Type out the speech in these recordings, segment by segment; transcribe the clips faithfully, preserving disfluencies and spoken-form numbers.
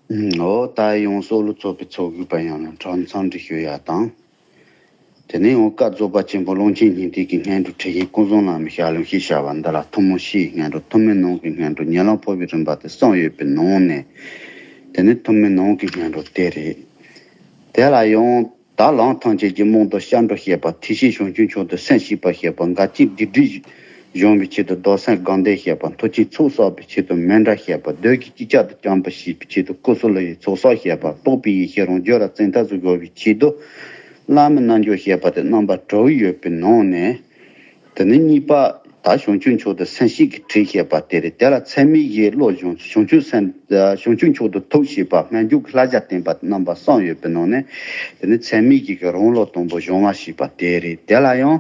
འོ་ད་ཡོངས་སུ་ལུ་ཚོགས་པའི་ཚོགས་གུས་པ་ཡང་ལ་གྲངས་ཚང་འདྲི་ཞུ་ཡ་དང་། དེ་ནས་འོ་བཀའ་རྫོགས་པ་ཆེན་པོ་ཀློང་ཆེན་སྙིང་ཐིག་གི་སྔོན་འགྲོ་ཁྲིད་ཡིག་ཀུན་བཟང་བླ་མའི་ཞལ་ལུང་ཞེས་བྱ་བ་འདི་ལ་ཐུན་མོང་ཕྱིའི་སྔོན་འགྲོ་ཐུན་མིན་ནང་གི་སྔོན་འགྲོ་ཉེ་ལམ་འཕོ་བའི་རིམ་པ་དེ་གསུངས་ཡོད་པའི་ནང་ནས། དེ་ནི་ཐུན་མིན་ནང་གི་སྔོན་འགྲོ་དེ་རེད། དེ་ལ་ཡང་ད་ལམ་ཐམས་ཅད་ཀྱི་རྨང་རྡོ་སྐྱབས་འགྲོ་བཤད་པ། ཐེག་ཆེན་བྱང་ཆུབ་མཆོག་ཏུ་སེམས་བསྐྱེད་པ་བཤད་པ། འགལ་རྐྱེན་སྡིག་སྒྲིབ་སྦྱོང་བའི་ཆེད་དུ་རྡོར་སེམས་དགའ་ལྡན་བཤད་པ། མཐུ་ཆེན་ཚོགས་བསགས་པའི་ཆེད་དུ་མཎྜལ་བཤད་པ། བདུད་ཀྱི་ཅི་ལྕགས་དང་བཅོམ་པ་བཤད་པའི་ཆེད་དུ་ཀུ་སུ་ལུ་ཡི་ཚོགས་བསགས་བཤད་པ། རྟོགས་པའི་ཡེ་ཤེས་རང་རྒྱུད་ལ་བཙན་ཐབས་སུ་དགོས་པའི་ཆེད་དུ་བླ་མའི་རྣལ་འབྱོར་བཤད་པ་དེ་རྣམ་པ་དྲུག་ཡོད་པའི་ནང་ནས། དེ་ནི་གཉིས་པ་ད་བྱང་ཆུབ་མཆོག་ཏུ་སེམས་བསྐྱེད་ཀྱི་ཁྲིད་བཤད་པ་དེ་རེད། དེ་ལ་ཚད་མེད་བཞིའི་བློ་སྦྱོང་། བྱང་ཆུབ་སེམས་བྱང་ཆུབ་མཆོག་ཏུ་ཐུགས་བསྐྱེད་པ། སྔོན་འཇུག་གི་བསླབ་བྱ་བསྟན་པ་རྣམ་པ་གསུམ་ཡོད་པའི་ནང་ནས། དེ་ནི་ཚད་མེད་བཞི་གི་རང་བློ་དང་པོ་སྦྱོང་བ་བཤད་པ་དེ་རེད། དེ་ལ་ཡང་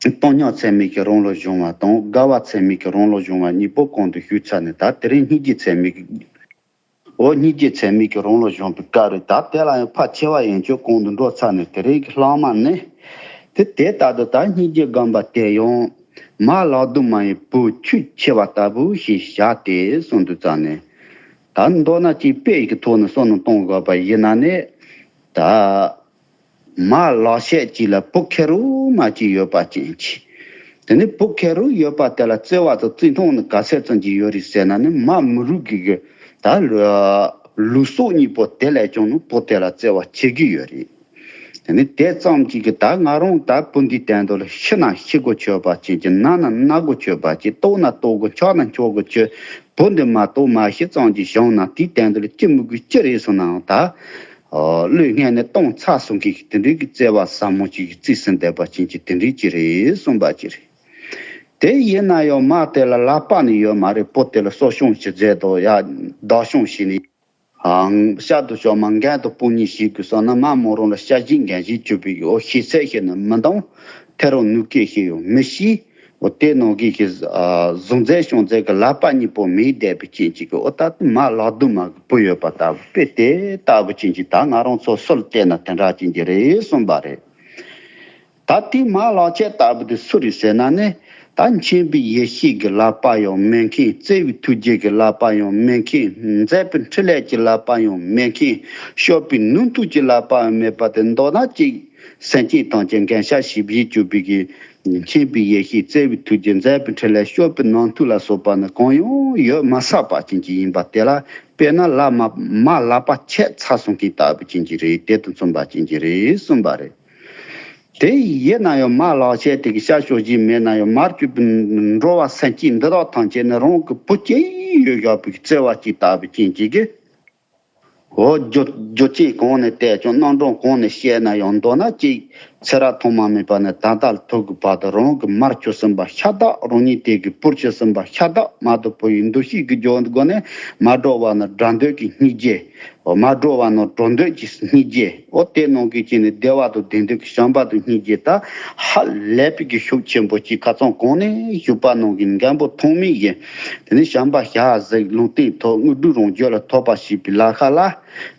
སྟོང་ཉིད་ཚད་མེད་ཀྱི་རང་བློ་སྦྱོང་བ་དང་། དགའ་བ་ཚད་མེད་ཀྱི་རང་བློ་སྦྱོང་བ་གཉིས་པོ་གོང་དུ་ཞུས་ཚར་ནས། ད་དེ་རིང་སྙིང་རྗེ་ཚད་མེད་ཀྱི། འོ་སྙིང་རྗེ་ཚད་མེད་ཀྱི་རང་བློ་སྦྱོང་བའི་སྐབས་རེད། ད་དེ་ལ་ཡང་ཕལ་ཆེ་བ་ཡན་ཆོད་གོང་དུ་འགྲོ་ཚར་ནས། དེ་རིང་གི་ལྷག་མ་ནི། དེ་དེ་ལྟར་དུ་ད་སྙིང་རྗེ་སྒོམ་པ་དེ་ཡང་མ་ལག་ཏུ་མ་ཡི་བུ་ཁྱུ་ཆེ་བ་ལྟ་བུ་ཞིག་བཞག་སྟེ་གསུངས་འདུག་ཙང་ནས། ད་མདོར་ན་ཅིག་དཔེ་ཡི་གི་ཐོག་ནས་བསམ་བློ་གཏོང་དགོས་པ་ཡིན་ན་ནི། ད། མ་ལག་ཤེས་ཅིག་ལ་བུ་ཁེར་རོ་མ་ཅིག་ཡོད་པ་ཅན་གྱི། དེ་ནི་བུ་ཁེར་རོ་ཡོད་པ་དེ་ལ་བརྩེ་བ་དང་བརྩི་མཐོང་ནི་ག་ཚད་ཙམ་གྱི་ཡོད་རེད་ཟེར་ན་ནི། མ་མི་རུག་གི་གི་ད་ལུས་སྲོག་གཉིས་པོ་དེ་ལས་ཀྱང་ནི་བུ་དེ་ལ་བརྩེ་བ་ཆེ་གི་ཡོད་རེད། དེ་ནི་དེ་ཙམ་གྱི་གི་ད་ང་རང་ད་བུ་འདིའི་དོན་དུ་ལ་ཤི་ན་ཤི་དགོས་ཆོད་པ་ཅན་གྱི། ན་ན་ན་དགོས་ཆོད་པ་ཅན། ལྟོགས་ན་ལྟོགས་དགོས། འཁྱག་ན་འཁྱག་དགོས་ཆོད། བུ་འདི་མ་གཏོགས་མ་ཤི་ཙམ་གྱི་བྱུང་ན་དེའི་དོན་དུ་ལ་ཅི་མི་དགོས་ཅི་རེད་གསུངས་ནའང་ད། ཨོ། བློས་ངན་ནས་གཏོང་ཚར་སོང་གི་དེ་འདྲའི་གི་བརྩེ་བ་ཟབ་མོ་ཅིག་གི་རྩིས་སུ་འདེབས་པ་ཅན་གྱི་དེ་འདྲའི་ཅིག་རེད་གསུངས་པ་ཅིག་རེད། དེ་ཡིན་ན་ཡང་མ་དེ་ལ་ལག་པ་ནི་ཡོད་མ་རེད། བུ་དེ་ལ་གསོ་སྐྱོང་ཞིག་མཛད་དོ་ཡ། བདག་སྐྱོང་བྱས་ནས། ཨང་། ཤ་དང་ཞོ་མ་འགན་དང་དཔུང་གཉེན་བྱེད་དགོས་སོང་ན། མ་མོ་རང་ལ་ཤ་ཞིག་འགན་ཞིག་བཅུག་པའི་འོ་ཤེས་ཚད་ཤེས་ན་མི་འདང་། ཐེ་རང་ནུས་སྐལ་ཤེས་ཡོང་མི་ཤེས། འོ་དེ་ནང་གི་ཤེས་ཨ་བཟུང་མཛད་སྐྱོང་མཛད་ཀྱི་ལག་པ་གཉིས་པོ་མེད་བསྡད་པའི་རྐྱེན་གྱིས་ཀྱི་འོ་ད་མ་ལག་རྡུམ་མ་གི་བུ་ཡོད་པ་ལྟ་བུ་དཔེ་དེ་ལྟ་བུ་ཅན་གྱི་ད་ང་རང་ཚོ་སུ་ལ་བལྟས་ན་དེ་འདྲ་ཅན་གྱི་རེད་གསུངས་པ་རེད། ད་དེ་མ་ལག་ཆད་ལྟ་བུ་དེ་སུ་རེད་ཟེར་ན་ནི། ད་མཁྱེན་པའི་ཡེ་ཤེས་ཀྱི་ལག་པ་ཡང་མེད་མཁན། བརྩེ་བའི་ཐུགས་རྗེ་གི་ལག་པ་ཡང་མེད་མཁན། མཛད་པའི་འཕྲིན་ལས་ཀྱི་ལག་པ་ཡང་མེད་མཁན། སྐྱོབ་པའི་ནུས་མཐུ་གི་ལག་པ་ཡང་མེད་པ་དེ་མདོར་ན་གཅིག་སེམས་ཅན་ཐམས་ཅད་འགན་ཤ་ཞིབ་ཡིད་གཅུགས་པའི་གི། མཁྱེན་པའི་ཡེ་ཤེས། བརྩེ་བའི་ཐུགས་རྗེ། མཛད་པའི་འཕྲིན་ལས། སྐྱོབ་པའི་ནུས་མཐུ་ལ་སོགས་པ་ནི་གང་ཡང་ཡོད་མ་ཚད་པ་ཅན་གྱི་ཡིན་པ་དེ་ལ་དཔེར་ན་ལག་མ་མ་ལག་པ་ཆད་ཚར་སོང་མཁན་ལྟ་བུ་ཅན་གྱི་རེད། དེ་དང་མཚུངས་པ་ཅན་གྱི་རེད་གསུངས་པ་རེད། དེ་ཡིན་ན་ཡང་མ་ལག་ཆད་དེ་གི་ཤ་ཞོ་ཞིག་མེད་ན་ཡང་མར་གྱུར་པའི་འགྲོ་བ་སེམས་ཅན་འདི་དག་ཐམས་ཅད་ནི་རང་གི་བུ་སྐྱེས་ཡོད་བཞག་པའི་བརྩེ་བ་ཅིག་ལྟ་བུ་ཅན་གྱི་གི། འོ་རྒྱུ་རྒྱུ་རྐྱེན་གང་ནས་བལྟས་ཀྱང་རྣམ་གྲངས་གང་ནས་བཤད་ན་ཡང་མདོར་ན་གཅིག་ཚེ་རབས་ཐོག་མ་མེད་པ་ནས་ད་ལྟ་ཐུག་གི་བར་དུ་རང་གི་མར་གྱུར་ཟིན་པ་ཤ་སྟག་རང་ཉིད་དེ་གི་བུར་གྱུར་ཟིན་པ་ཤ་སྟག་མ་དང་བུ་ཡི་འདུ་ཤེས་ཀྱི་སྒོ་ནས་མ་འགྲོ་བ་ནི་དགྲ་འདོད་ཀྱི་སྙིང་རྗེ། མ་འགྲོ་བ་ནི་འགྲོ་འདོད་ཀྱི་སྙིང་རྗེ། འོ་དེ་ནང་གི་ཅི་ནི་བདེ་བ་དང་ལྡན་འདོད་ཀྱི་བྱམས་པ་དང་སྙིང་རྗེ་ད་ཧ་ལས་པའི་གི་ཤུགས་ཆེན་པོ་ཅིག་ཁ་ཚང་གོང་ནས་ཞུགས་པ་ནང་གི་མགོན་པོ་ཐོགས་མེད་ཀྱི་དེ་ནི་བྱམས་པ་ཞལ་གཟིགས་ལུང་བསྟན་ཐོབ་དངོས་གྲུབ་རང་རྒྱུད་ལ་ཐོབ་པ་ཞེས་པའི་ལ་ཁ་ལ་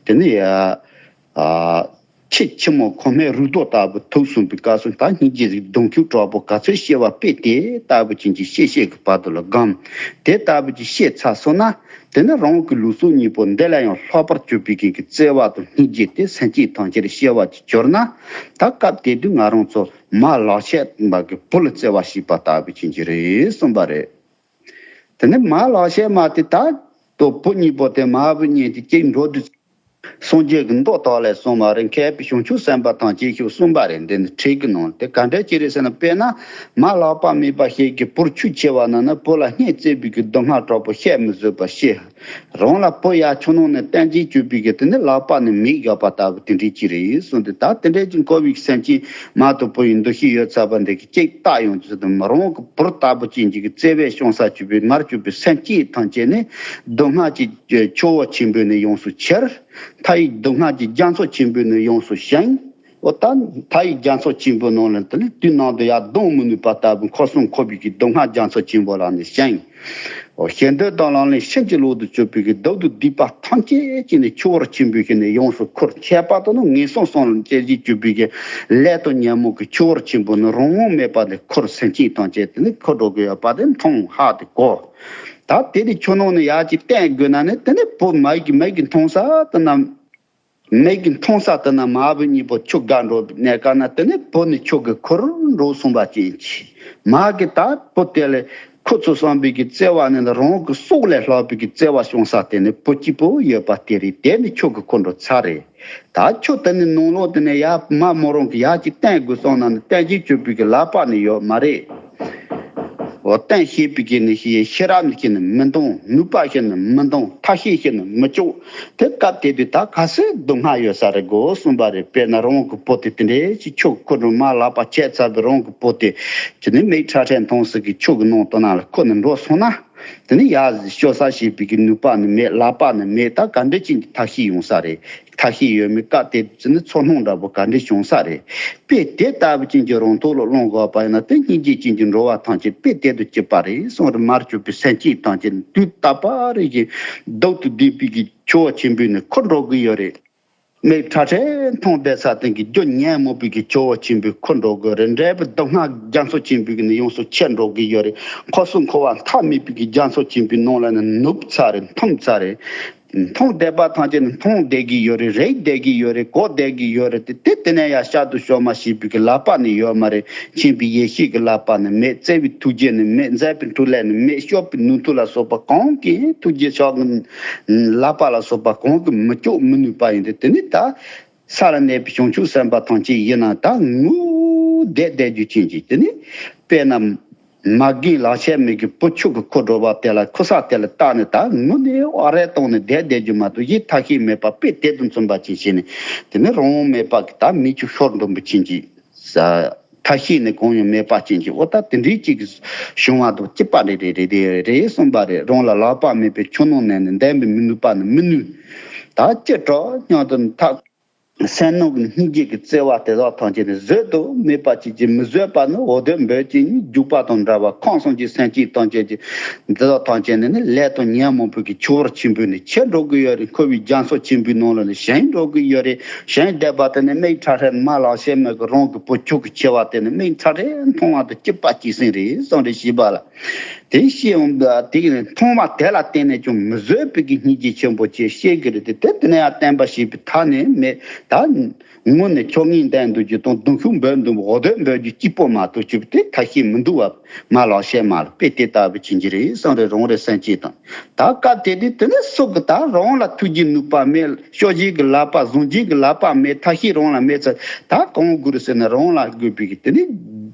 དེ་ནི་ཨ་ཁྱེད་ཆེན་མོ་ཁོ་མའི་རུ་ཏོ་ལྟ་བུ་ཐུག་སོང་པའི་སྐབས་སུ་ད་སྙིང་རྗེ་གི་གདུང་ཁྱུག་དྲག་པོ་ག་ཚོད་སྐྱེ་བ་དཔེ་དེ་ལྟ་བུ་ཅན་གྱི་སྐྱེ་ཤེས་ཀྱི་བར་དུ་ལ་སྒོམ། དེ་ལྟ་བུ་ཅིག་སྐྱེས་ཚར་སོང་ན། དེ་ནི་རང་གི་ལུས་སྲོག་གཉིས་པོ་འདི་ལས་ཡང་ལྷག་པར་གྱུར་པའི་གི་བརྩེ་བ་དང་སྙིང་རྗེ་དེ་སེམས་ཅན་ཐམས་ཅད་ལ་སྐྱེ་བ་ཅིག་གྱུར་ན། ད་སྐབས་དེ་དུས་ང་རང་ཚོ་མ་ལག་ཆད་མ་གི་བུ་ལ་བརྩེ་བ་བྱེད་པ་ལྟ་བུ་ཅན་གྱི་རེད་གསུངས་པ་རེད། དེ་ནི་མ་ལག་ཆད་མ་དེ་ད་དོ་བུ་གཉིས་པོ་དེ་མ་བུ་གཉིས་དེ་གཅིག་འགྲོ་དུས། སངས་རྒྱས་ཀྱི་མདོ་དག་ལས་གསུངས་པ་རེད། མཁས་པའི་བྱང་ཆུབ་སེམས་དཔའ་ཐམས་ཅད་ཞུགས་གསུངས་པ་རེད། འདི་ནི་ཁྲིད་ཀྱི་ནང་དེ་ག་འདྲ་ཅི་རེད་ཟེར་ན། དཔེར་ན་མ་ལག་པ་མེད་པ་ཞིག་གི་བུར་ཆུ་ཆེ་བ་ན་ན་བུ་ལ་སྙིང་བརྩེ་བའི་གི་སྡུག་བསྔལ་དྲག་པོ་བཤད་མི་བཟོད་པ་ཤེས། རང་ལ་བུ་ཡ་ཆུང་ནང་ནས་བསྟན་འཛིན་བྱེད་པའི་གི་དེ་ནི་ལག་པ་ནི་མེད་བཞག་པ་ལྟ་བུ་དེ་འདྲའི་ཅི་རེད་གསུངས་ཏེ། ད་དེ་འདྲའི་ཅི་འཁོར་བའི་སེམས་ཅན་མ་དང་བུ་ཡི་འདུ་ཤེས་ཡོད་ཚད་པ་འདི་གི་གཅིག་བལྟ་ཡོང་དུས་དུ་མ་རང་གི་བུར་ལྟ་བུ་ཅན་གྱི་གི་བརྩེ་བས་བྱང་ས་གྱུར་པའི་མར་གྱུར་པའི་སེམས་ཅན་ཐམས་ཅད་ནི་སྡུག་བསྔལ་གྱི་ཆུ་བོ་ཆེན་པོས་ནི་ཡོངས་སུ་ཁྱེར། མཐའ་ཡི་སྡུག་བསྔལ་གྱི་རྒྱ་མཚོ་ཆེན་པོས་ནི་ཡོངས་སུ་བྱིང་། འོ་ད་མཐའ་ཡི་རྒྱ་མཚོ་ཆེན་པོའི་ནང་ལ་དེ་ནི་དུས་ནམ་དུ་ཡང་ལྡང་མི་ནུས་པ་ལྟ་བུ་འཁོར་གསུམ་འཁོར་བའི་གི་སྡུག་བསྔལ་རྒྱ་མཚོ་ཆེན་པོ་ལ་ནི་བྱིང་། འོ་ཞེ་འདོད་དང་ལམ་ལས་ཕྱིན་ཅི་ལོག་ཏུ་གྱུར་པའི་གི་སྡུག་ཏུ་སྡིག་པ་ཐམས་ཅད་ཀྱིས་ནི་ཆུ་བོར་ཆེན་པོའི་གི་ནི་ཡོངས་སུ་འཁོར། ཁྱད་པར་དུ་ནི་ངན་སོང་གསུམ་ལ་སྐྱེ་བཞིན་གྱུར་པའི་གི་ལས་དང་ཉོན་མོངས་ཀྱི་ཆུ་བོར་ཆེན་པོ་ནི་རང་དབང་མེད་པ་ནི་འཁོར། སེམས་ཅན་ཐམས་ཅད་དེ་ནི་འཁོར་འགྲོ་གི་ཡོད་པ་དེ་མཐོང་ཧ་དེ་གོ། ད་དེ་ནི་ཁྱོད་ནང་ནས་ཡར་ཅིག་བསྟན་དགོས་ན་ནི་དེ་ནི་བུ་མ་གི་མ་གི་མཐོང་ས་དེ་ན། མིག་གིས་མཐོང་ས་དེ་ན་མ་བུ་གཉིས་པོ་ཁྱོད་དགའ་འགྲོ་གནས་ཀ་ན་དེ་ནས་བུ་ནི་ཁྱོད་ཀྱི་ཁུར་འགྲོ་གསུངས་པ་ཅན་གྱི་མ་གི་ད་བུ་དེ་ལས་ཁོ་ཚོ་བསམ་པའི་གི་བརྩེ་བ་ནི་རང་གི་སྲོག་ལས་ལྷག་པའི་གི་བརྩེ་བ་བྱུང་ས་དེ་ནི་བུ་གཅིག་པོ་ཡོད་པ་དེ་རེད། དེ་ནི་ཁྱོད་ཀྱི་ཁུར་འགྲོ་ཚར་རེད། ད་ཁྱོད་དེ་ནི་ནང་ལོགས་དེ་ནས་ཡར་མ་མོ་རང་གི་ཡར་ཅིག་བསྟན་དགོས་སོང་ན་ནི་བསྟན་གྱི་ཆོད་པའི་གི་ལག་པ་ནི་ཡོད་མ་རེད། འོ་བསྟན་ཤེས་པའི་གི་ནི་ཤེས་ཤེས་རབ་ནི་ཤེས་ནི་མི་འདང་། ནུས་པ་ཤེས་ནི་མི་འདང་། ཐབས་ཤེས་ཤེས་ནི་མི་ལྕོགས། དེ་སྐབས་དེ་དུས་ད་ག་ཚོད་སྡུག་བསྔལ་ཡོད་ས་རེད་གོ་གསུངས་པ་རེད། དཔེར་ན་རང་གི་བུ་དེ་དེ་འདྲའི་ཅིག་ཁྱོད་ཁོ་འགྲོ་མ་ལག་པ་ཆད་ཚར་བའི་རང་གི་བུ་དེ་ཅི་ནི་མིག་ཁྲ་ཁྲ་མཐོང་ས་གི་ཁྱོད་ཀྱི་ནང་དུ་ན་ལ་ཁོ་ནི་འགྲོ་སོང་ན། དེ་ནི་ཡར་ཤོར་ས་ཤེས་པའི་གི་ནུས་པ་ནི་མེད། ལག་པ་ནི་མེད། ད་ག་འདྲ་ཅན་གྱི་ཐབས་ཤེས་ཡོང་ས་རེད། ཐབས་ཤེས་ཡོད་མེད་སྐབས་དེ་ཚོ་ནི་ཚོར་སྣང་འདྲ་པོ་ག་འདྲ་བྱུང་ས་རེད། དཔེ་དེ་ལྟ་བུ་ཅན་གྱི་རང་ཐོག་ལ་སློང་དགོས་པ་ཡིན་ན་དེ་སྙིང་རྗེ་ཅན་གྱི་འགྲོ་བ་ཐམས་ཅད་དཔེ་དེ་དུ་སྐྱིད་པ་རེད་གསུངས་རེད། མར་གྱུར་པའི་སེམས་ཅན་ཐམས་ཅད་དུས་རྟག་པ་རེ་བཞིན་སྡུག་ཏུ་བསྡུས་པའི་གི་ཆུ་བོ་ཆེན་པོའི་ནི་འཁོར་འགྲོ་གི་ཡོད་རེད། མིག་ཁྲ་ཁྲ་མཐོང་བསྡད་ས་སྟེང་གི་རྒྱུ་ཉོན་མོངས་པའི་གི་ཆུ་བོ་ཆེན་པོའི་འཁོར་འགྲོ་གི་རེད། འབྲས་བུ་སྡུག་བསྔལ་རྒྱ་མཚོ་ཆེན་པོའི་གི་ནི་ཡོངས་སུ་ཆད་འགྲོ་གི་ཡོད་རེད། འཁོར་གསུམ་འཁོར་བ་མཐའ་མེད་པའི་གི་རྒྱ་མཚོ་ཆེན་པོའི་ནང་ལ་ནི་ནུབ་ཚར་རེད། འཐུམ་ཚར་རེད། མཐོང་བསྡད་པ་ཐམས་ཅད་ནི་མཐོང་བསྡད་ཀྱི་ཡོད་རེད། རེག་བསྡད་ཀྱི་ཡོད་རེད། གོ་བསྡད་ཀྱི་ཡོད་རེད། དེ་དེ་དེ་ནས་ཡང་བསྐྱར་དུ་བྱོན་མ་ཤེས་པའི་གི་ལག་པ་ནི་ཡོད་མ་རེད། མཁྱེན་པའི་ཡེ་ཤེས་ཀྱི་ལག་པ་ནི་མེད། བརྩེ་བའི་ཐུགས་རྗེ་ནི་མེད། མཛད་པའི་འཕྲིན་ལས་ནི་མེད། སྐྱོབ་པའི་ནུས་མཐུ་ལ་སོགས་པ་གང་གིས་ཐུགས་རྗེ་ཆགས་ཀྱི་ལག་པ་ལ་སོགས་པ་གང་གིས་མི་སྐྱོབ་མི་ནུས་པ་ཡིན་ཏེ། དེ་ནི་ད་ས་ལ་གནས་པའི་བྱང་ཆུབ་སེམས་དཔའ་ཐམས་ཅད་ཡིན་ན་ད་ངུ་བསྡད་བསྡད་རྒྱུ་ཅན་གྱི་དེ་ནི་དཔེར་ན། མ་རྒན་ལག་ཆད་མེད་ཀྱི་བུ་ཆུ་གི་ཁུ་འགྲོ་བ་དེ་ལ་ཁུ་ས་དེ་ལ་བཏགས་ནས་ད་ངུ་ནས་ཨ་རེ་བཏང་ནས་བསྡད་བསྡད་རྒྱུ་མ་གཏོགས་ཡིད་ཐབས་ཤེས་མེད་པ་དཔེ་དེ་དུ་མཚོན་པ་ཅིག་བྱས་ནས་དེ་ནི་རང་དབང་མེད་པ་གི་ད་མིག་ཆུ་ཤོར་འགྲོ་འབུ་ཆེན་གྱི་ཐབས་ཤེས་ནི་གང་ཡང་མེད་པ་ཅན་གྱི་འོ་ད་དེ་འདྲའི་ཅིག་བྱུང་བ་དང་སྐྱིད་པ་རེ་རེ་རེ་རེ་རེ་གསུངས་པ་རེད། རང་ལ་ལག་པ་མེད་པའི་ཆུ་ནང་ནས་ནི་འདོན་པའི་མི་ནུས་པ་ནི་མི་ནུས། ད་ཅི་དྲག་སྙམ་དུ་ཐག་སེམས་ནང་གི་སྙིང་རྗེ་གི་བརྩེ་བ་དེ་དག་ཐམས་ཅད་ནི་བཟོད་དུ་མེད་པ་ཅིག་ཅིག་མི་བཟོད་པ་ནི་འོ་དོད་འབོད་ཅིག་ནི་རྒྱུག་པ་དང་འདྲ་བ་ཁམས་གསུམ་གྱི་སེམས་ཅན་ཐམས་ཅད་ཀྱི་འདི་དག་ཐམས་ཅད་ནི་ནི་ལས་དང་ཉོན་མོངས་པའི་གི་ཆུ་བུར་ཆེན་པོས་ནི་ཁྱེར་འགྲོ་གི་ཡོད་རེད། འཁོར་བའི་རྒྱ་མཚོ་ཆེན་པོའི་ནང་ལ་ནི་བཞེངས་འགྲོ་གི་ཡོད་རེད། བཞེངས་བསྡད་པ་དེ་ནི་མིག་ཁྲ་ཁྲ་མ་ལག་ཤེས་མེད་གི་རང་གི་བུ་ཆུ་གི་ཆེ་བ་དེ་ནི་མིག་ཁྲ་ཁྲ་མཐོང་བ་དང་སྐྱིད་པ་སྐྱེ་སྲིད་རེད་གསུངས་རེད་ཞེས་པ་ལ། དེ་ཤེས་འོང་བ་དེ་ཡིན་མཐོང་བ་དེ་ལ་བརྟེན་ནས་ཀྱང་མི་བཟོད་པའི་གི་སྙིང་རྗེ་ཆེན་པོ་ཅེས་བཤད་ཀྱི་རེད་དེ། དེ་དེ་ནས་ཡང་བསྟན་པ་ཞེས་པའི་མཐའ་ནས་མེད། ད་ངུ་ནས་ཆོ་ངེས་འདོན་འདུག་རྒྱུ་དང་གདུང་ཤུགས་འབོད་འདུག་འོ་དོད་འབོད་རྒྱུ་གཅིག་པོ་མ་གཏོགས་ཅིག་དེ་ཐབས་ཤེས་མི་འདུག་བ། མ་ལག་ཤེས་མ་ལ་དཔེ་དེ་ལྟ་བུ་ཕྱིན་གྱི་རེད་གསུངས་རེད། རང་རེ་སེམས་ཅན་དང་ད་སྐབས་དེ་དུས་དེ་ནས་སུ་གི་ད་རང་ལ་ཐུགས་རྗེ་ནུས་པ་མེད། སྐྱོབ་བྱེད་ཀྱི་ལག་པ་བཟུང་བྱེད་ཀྱི་ལག་པ་མེད། ཐབས་ཤེས་རང་ལ་མེད་ཚེ་ད་གང་དགོས་རེད་ཟེར་ན་རང་ལ་དགོས་པའི་གི་དེ་ནས།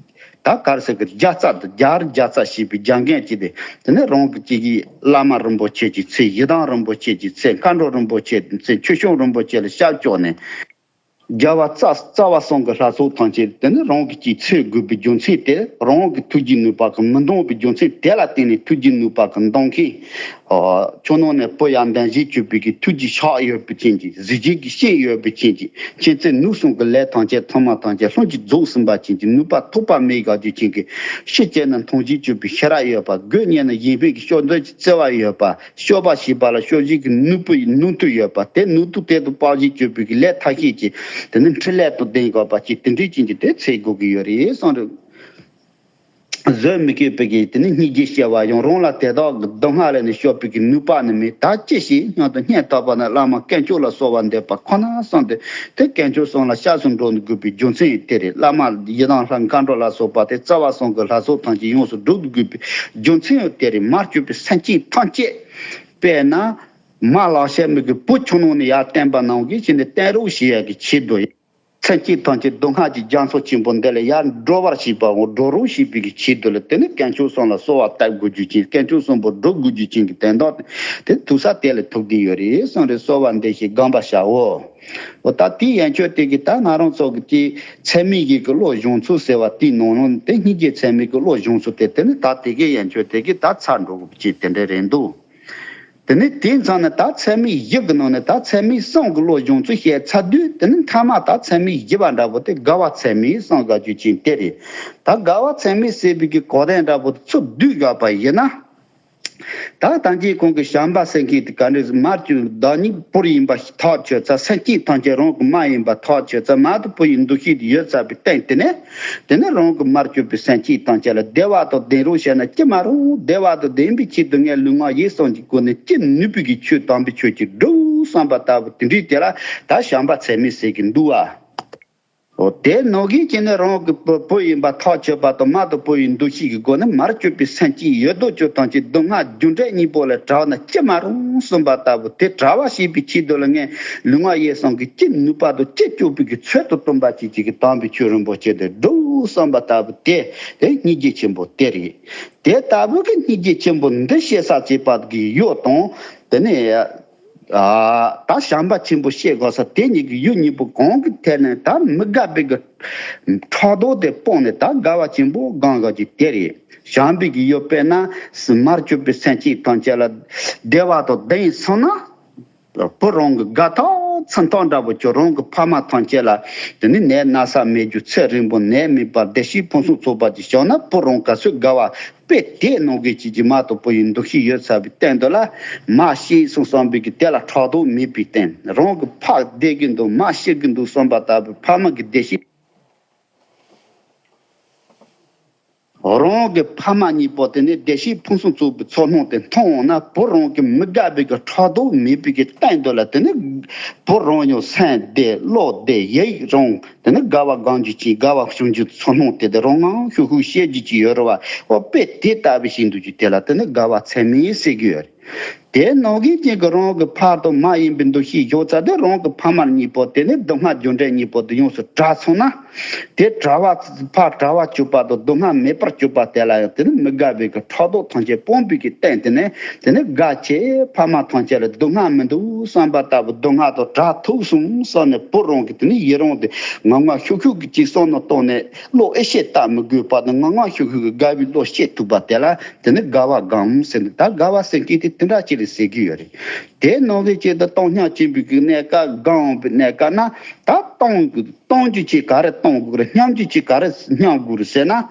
ད་ག་རེ་ཟེར་གི་རྒྱ་ཚ་དང་རྒྱ་རི་རྒྱ་ཚ་ཞེས་པའི་རྒྱ་འགན་གྱིས་ཏེ། དེ་ནས་རང་གི་གཅིག་གིས་བླ་མ་རིན་པོ་ཆེ་གི་ཚེ། ཡི་དམ་རིན་པོ་ཆེ་གི་ཚེ། མཁའ་འགྲོ་རིན་པོ་ཆེ་གི་ཚེ། ཆོས་སྐྱོང་རིན་པོ་ཆེ་ལ་ཞབས་བཅོལ་ནས། རྒྱལ་བ་རྩ་རྩ་བ་གསུམ་གྱི་ལྷ་ཚོགས་ཐམས་ཅད་དེ་ནི་རང་གི་གཅིག་ཚེ་དགོས་པའི་རྒྱུ་མཚན་དེ། རང་གི་ཐུགས་རྗེ་ནུས་པ་གིས་མི་འདང་བའི་རྒྱུ་མཚན་དེ་ལ་བརྟེན་ནས་ཐུགས་རྗེ་ནུས་པ་གིས་འདང་མཁན། ཨོ། ཁྱོད་ནང་ནས་བུ་ཡར་འདོན་བྱེད་བཅུག་པའི་གི་ཐུགས་རྗེ་ཆགས་ཡོད་པའི་རྐྱེན་གྱིས། གཟི་བརྗིད་ཀྱི་ཤེས་ཡོད་པའི་རྐྱེན་གྱིས། མཁྱེན་བརྩེ་ནུས་གསུམ་གྱི་ལས་ཐམས་ཅད་ཐོག་མ་ཐམས་ཅད་ལྷུན་གྱིས་རྫོགས་ཟིན་པ་ཅན་གྱི་ནུས་པ་ཐོགས་པ་མེད་དགའ་རྒྱུ་ཅན་གྱི། ཤི་བྱས་ན་མཐོང་བྱེད་བཅུག་པའི་ཤེས་རབ་ཡོད་པ། དགོས་ཉེན་ན་ཡིད་བརྟན་གྱི་སྐྱོབ་འདོད་ཀྱི་བརྩེ་བ་ཡོད་པ། སྐྱོབ་པ་ཞེས་པ་ལ་སྐྱོབ་བྱེད་ཀྱི་ནུས་པ་ནུས་མཐུ་ཡོད་པ། དེ་ནུས་མཐུ་དེ་དང་དཔག་བྱེད་བཅུག་པའི་གི་ལས་ཐབས་ཤེས་ཀྱི་དེ་ནི་འཕྲིན་ལས་དང་ལྡན་དགོས་པ་ཅིག་དེ་འདྲའི་ཅན་གྱི་དེ་ཚེ་དགོས་ཀྱི་ཡོད་རེད་གསུངས་རེད། བཟོད་མི་ཁེགས་པའི་གི་དེ་ནི་སྙིང་རྗེ་ཆེ་བ་ཡང་རང་ལ་དེ་དག་གི་སྡུག་བསྔལ་ལས་ནི་སྐྱོབ་པའི་གི་ནུས་པ་ནི་མེད། ད་ཅི་ཞིག་སྙམ་དུ་སྙིང་ཐག་པ་ནས་བླ་མ་དཀོན་མཆོག་ལ་གསོལ་བ་འདེབས་པ་ཁོ་ན་བསམ་སྟེ། དེ་དཀོན་མཆོག་གསུམ་ལ་སྐྱབས་སུ་འགྲོ་དགོས་པའི་རྒྱུ་མཚན་ཡང་དེ་རེད། བླ་མ་ཡི་དམ་ལྷ་མཁའ་འགྲོ་ལ་སོགས་པ་དེ་རྩ་བ་གསུམ་གྱི་ལྷ་ཚོགས་ཐམས་ཅད་ཡོངས་སུ་སྒྲུབ་དགོས་པའི་རྒྱུ་མཚན་ཡང་དེ་རེད། མར་གྱུར་པའི་སེམས་ཅན་ཐམས་ཅད་དཔེར་ན་མ་ལག་ཤེས་མི་གི་བུ་ཆུང་ནང་ནས་ཡར་བསྟན་པ་གནང་གི་ཕྱིར་ནས་བསྟན་རོགས་ཞུ་ཡ་གི་ཆེད་དུ། སེམས་ཅན་ཐམས་ཅད་སྡུག་བསྔལ་གྱི་རྒྱ་མཚོ་ཆེན་པོ་འདི་ལས་ཡར་སྒྲོལ་བར་བྱེད་པའོ། སྒྲོལ་རོགས་བྱེད་པའི་གི་ཆེད་དུ་ལ་དེ་ནི་དཀོན་མཆོག་གསུམ་ལ་གསོལ་བ་བཏབ་དགོས་རྒྱུ་ཅན། དཀོན་མཆོག་གསུམ་པོ་སྒྲུབ་དགོས་རྒྱུ་ཅན་གྱི་དོན་དག་དེ་ཐུག་ས་དེ་ལ་ཐུག་བསྡད་ཡོད་རེད་གསུངས་རེད། གསོལ་བ་འདེབས་ཤིང་སྒོམ་པར་བྱའོ། འོ་ད་དེའི་ཡན་ཆོད་དེ་གི་ད་ང་རང་ཚོ་གི་དེ་ཚད་མའི་ཡི་གེ་བློ་སྦྱོང་ཚུལ་ཟེར་བ་དེའི་ནང་ལོགས་དེ་སྙིང་རྗེ་ཚད་མའི་གི་བློ་སྦྱོང་ཚུལ་དེ་དེ་ནི་ད་དེ་གི་ཡན་ཆོད་དེ་གི་ད་ཚར་འགྲོ་དགོས་ཀྱི་དེ་འདྲ་རེད་འདུག་དེ་ནས་དེའི་མཚམས་ནས་ད་ཚད་མའི་བཞི་གི་ནང་ནས་ད་ཚད་མའི་གསུམ་གྱི་བློ་སྦྱོང་ཚུལ་བཤད་ཚར་དུས། དེ་ནས་མཐའ་མ་ད་ཚད་མའི་བཞི་པ་འདྲ་པོ་དེ་དགའ་བ་ཚད་མའི་གསུམ་དགའ་རྒྱུ་ཅན་དེ་རེད། ད་དགའ་བ་ཚད་མའི་ཟེར་བའི་གི་གོ་དོན་འདྲ་པོ་དེ་ཚུར་བསྡུས་བཞག་པ་ཡིན་ན། ད་ཐམས་ཅད་ཁོང་གི་བྱམས་པ་ཟེར་མཁན་དེ་ག་འདྲ་མར་གྱུར་བདག་ཉིད་བུ་ཡིན་པ་ཐག་ཆོད་ཚར། སེམས་ཅན་ཐམས་ཅད་རང་གི་མ་ཡིན་པ་ཐག་ཆོད་ཚར། མ་དང་བུ་ཡི་འདུ་ཤེས་དེ་ཡོད་ཚར་བའི་སྟེང་དེ་ནས། དེ་ནས་རང་གི་མར་གྱུར་པའི་སེམས་ཅན་ཐམས་ཅད་ལ་བདེ་བ་དང་ལྡན་རོགས་བྱས་ན་ཅི་མ་རུང་། བདེ་བ་དང་ལྡན་པའི་ཆེད་དུ་ངས་ལུས་ངག་ཡིད་གསུམ་གྱི་སྒོ་ནས་ཅི་ནུས་པའི་གི་ཆོས་དམ་པའི་ཆོས་ཅིག་སྒྲུབ་བསམ་པ་ལྟ་བུ་དེ་འདྲའི་དེ་ལ་ད་བྱམས་པ་ཚད་མེད་ཟེར་གི་འདུག་ཨ། འོ་དེ་ནང་བཞིན་བྱས་ནས་རང་གི་བུ་བུ་ཡིན་པ་ཐག་ཆོད་པ་དང་མ་དང་བུ་ཡི་འདུ་ཤེས་ཀྱི་སྒོ་ནས་མར་གྱུར་པའི་སེམས་ཅན་ཡོད་དོ་ཅོག་ཐམས་ཅད་སྡུག་བསྔལ་རྒྱུ་འབྲས་གཉིས་པོ་ལས་བྲལ་ན་ཅི་མ་རུང་གསུངས་པ་ལྟ་བུ་དེ་བྲལ་བ་ཤེས་པའི་ཆེད་དུ་ལ་ངས་ལུས་ངག་ཡིད་གསུམ་གྱི་ཅི་ནུས་པ་དང་ཅི་ལྕོགས་པའི་གི་ཚུལ་དུ་སྟོན་པ་ཅིག་ཅིག་གི་དམ་པའི་ཆོས་རིན་པོ་ཆེ་དེ་སྒྲུབ་བསམ་པ་ལྟ་བུ་དེ་དེ་སྙིང་རྗེ་ཆེན་པོ་དེ་རེད། དེ་ལྟ་བུ་གི་སྙིང་རྗེ་ཆེན་པོ་འདི་བཤད་ས་བྱེད་པ་གི་ཡུལ་དང་དེ་ནས། ཨ། ད་བྱམས་པ་ཆེན་པོ་བཤད་དགོས་ས་དེ་གཉིས་ཀྱི་ཡུལ་གཉིས་པོ་གང་གི་ཐད་ནས་ད་མི་དགའ་བའི་གི་ཕྲག་དོག་དེ་སྤངས་ནས་ད་དགའ་བ་ཆེན་པོ་སྒོམ་དགོས་ཀྱི་དེ་རེད། བྱམས་པའི་གི་ཡུལ་དཔེར་ན་མར་གྱུར་པའི་སེམས་ཅན་ཐམས་ཅད་ལ་བདེ་བ་དང་ལྡན་སོང་ན། བུ་རང་གི་དགའ་ཐག་ཚིམ་ཐག་འདྲ་པོ་ཁྱོད་རང་གི་ཕ་མ་ཐམས་ཅད་ལ་དེ་ནི་ནད་ན་ཚ་མེད་རྒྱུ་ཚེ་རིང་པོ་ནད་མེད་པར་བདེ་གཤེགས་ཕུན་སུམ་ཚོགས་པ་ཅིག་བྱུང་ན་བུ་རང་ག་ཚོད་དགའ་བ། དཔེ་དེ་ནང་བཞིན་གྱི་མ་དང་བུ་ཡི་འདུ་ཤེས་ཡོད་ཚར་བའི་སྟེང་དུ་ལ་མ་ཤེས་གསུངས་བསམ་པའི་གི་དེ་ལ་ཕྲག་དོག་མེད་པའི་སྟེང་རང་གི་ཕ་བདེ་གི་འདུག་མ་ཤི་གི་འདུག་བསམ་པ་ལྟ་བུའི་ཕ་མ་གི་བདེ་གཤེགས། རང་གི་ཕ་མ་གཉིས་པོ་དེ་ནི་བདེ་གཤེགས་ཕུན་སུམ་ཚོགས་པའི་ཚོར་སྣང་དེ་མཐོང་འོང་ན་བུ་རང་གི་མི་དགའ་བའི་གི་ཕྲག་དོག་མེད་པའི་གི་སྟེང་དུ་ལ་དེ་ནི་བུ་རང་ཡང་སེམས་བདེ་བློ་བདེ་ཡིད་རང་དེ་ནི་དགའ་བ་སྒོམ་རྒྱུ་ཅིག་དགའ་བ་བྱུང་རྒྱུ་ཚོར་སྣང་དེ་དེ་རང་ངང་ཤུགས་ཤུགས་བཤད་རྒྱུ་ཅིག་ཡོད་རེད་བ། འོ་དཔེ་དེ་ལྟ་བུ་ཞིག་འདུག་རྒྱུ་དེ་ལ་དེ་ནི་དགའ་བ་ཚད་མེད་ཟེར་གི་ཡོད་རེད། དེ་ནང་བཞིན་ཅན་གྱི་རང་གི་ཕ་དང་མ་ཡིན་པའི་འདུ་ཤེས་ཞོག་ཚ་དེ་རང་གི་ཕ་མ་གཉིས་པོ་དེ་ནི་སྡུག་བསྔལ་རྒྱུ་འབྲས་གཉིས་པོ་དེ་ཡོངས་སུ་བྲལ་སོང་ན། དེ་བྲལ་བ་ཕར་བྲལ་བ་གྱུར་པ་དང་སྡུག་བསྔལ་མེད་པར་གྱུར་པ་དེ་ལ་ཡང་དེ་ནི་མི་དགའ་བའི་གི་ཕྲག་དོག་ཐམས་ཅད་སྤོང་བའི་གི་སྟེང་དེ་ནི་དེ་ནི་དགའ་ཆེ་ཕ་མ་ཐམས་ཅད་ལ་སྡུག་བསྔལ་མི་འདུག་བསམ་པ་ལྟ་བུ་སྡུག་བསྔལ་དང་བྲལ་ཐུབ་སོང་བསམ་ནས་བུ་རང་གི་དེ་ནི་ཡི་རང་དེ་ངང་ངམ་ཤུགས་ཤུགས་ཀྱི་ཅིག་བསམ་མནོ་བཏང་ནས་བློ་ཨེ་ཤེས་བཏང་མི་དགོས་པ་དང་ངང་ངམ་ཤུགས་ཤུགས་ཀྱི་དགའ་བའི་བློ་སྐྱེ་ཐུབ་པ་དེ་ལ། དེ་ནི་དགའ་བ་སྒོམ་ཟེར་ནས་ད་དགའ་བ་ཟེར་མཁན་དེ་དེ་འདྲ་ཅིག་རེད་ཟེར་གྱི་ཡོད་རེད། དེ་ནང་བཞིན་བྱས་ཏེ་གཏོང་སྙོམས་ཆེན་པོའི་གི་གནས་སྐབས་སྒོམ་པའི་གནས་སྐབས་ན་ད་གཏོང་གི་གཏོང་རྒྱུ་ཅིག་ག་རེ་གཏོང་དགོས་རེད། སྙོམས་རྒྱུ་ཅིག་ག་རེ་སྙོམས་དགོས་རེད་ཟེར་ན།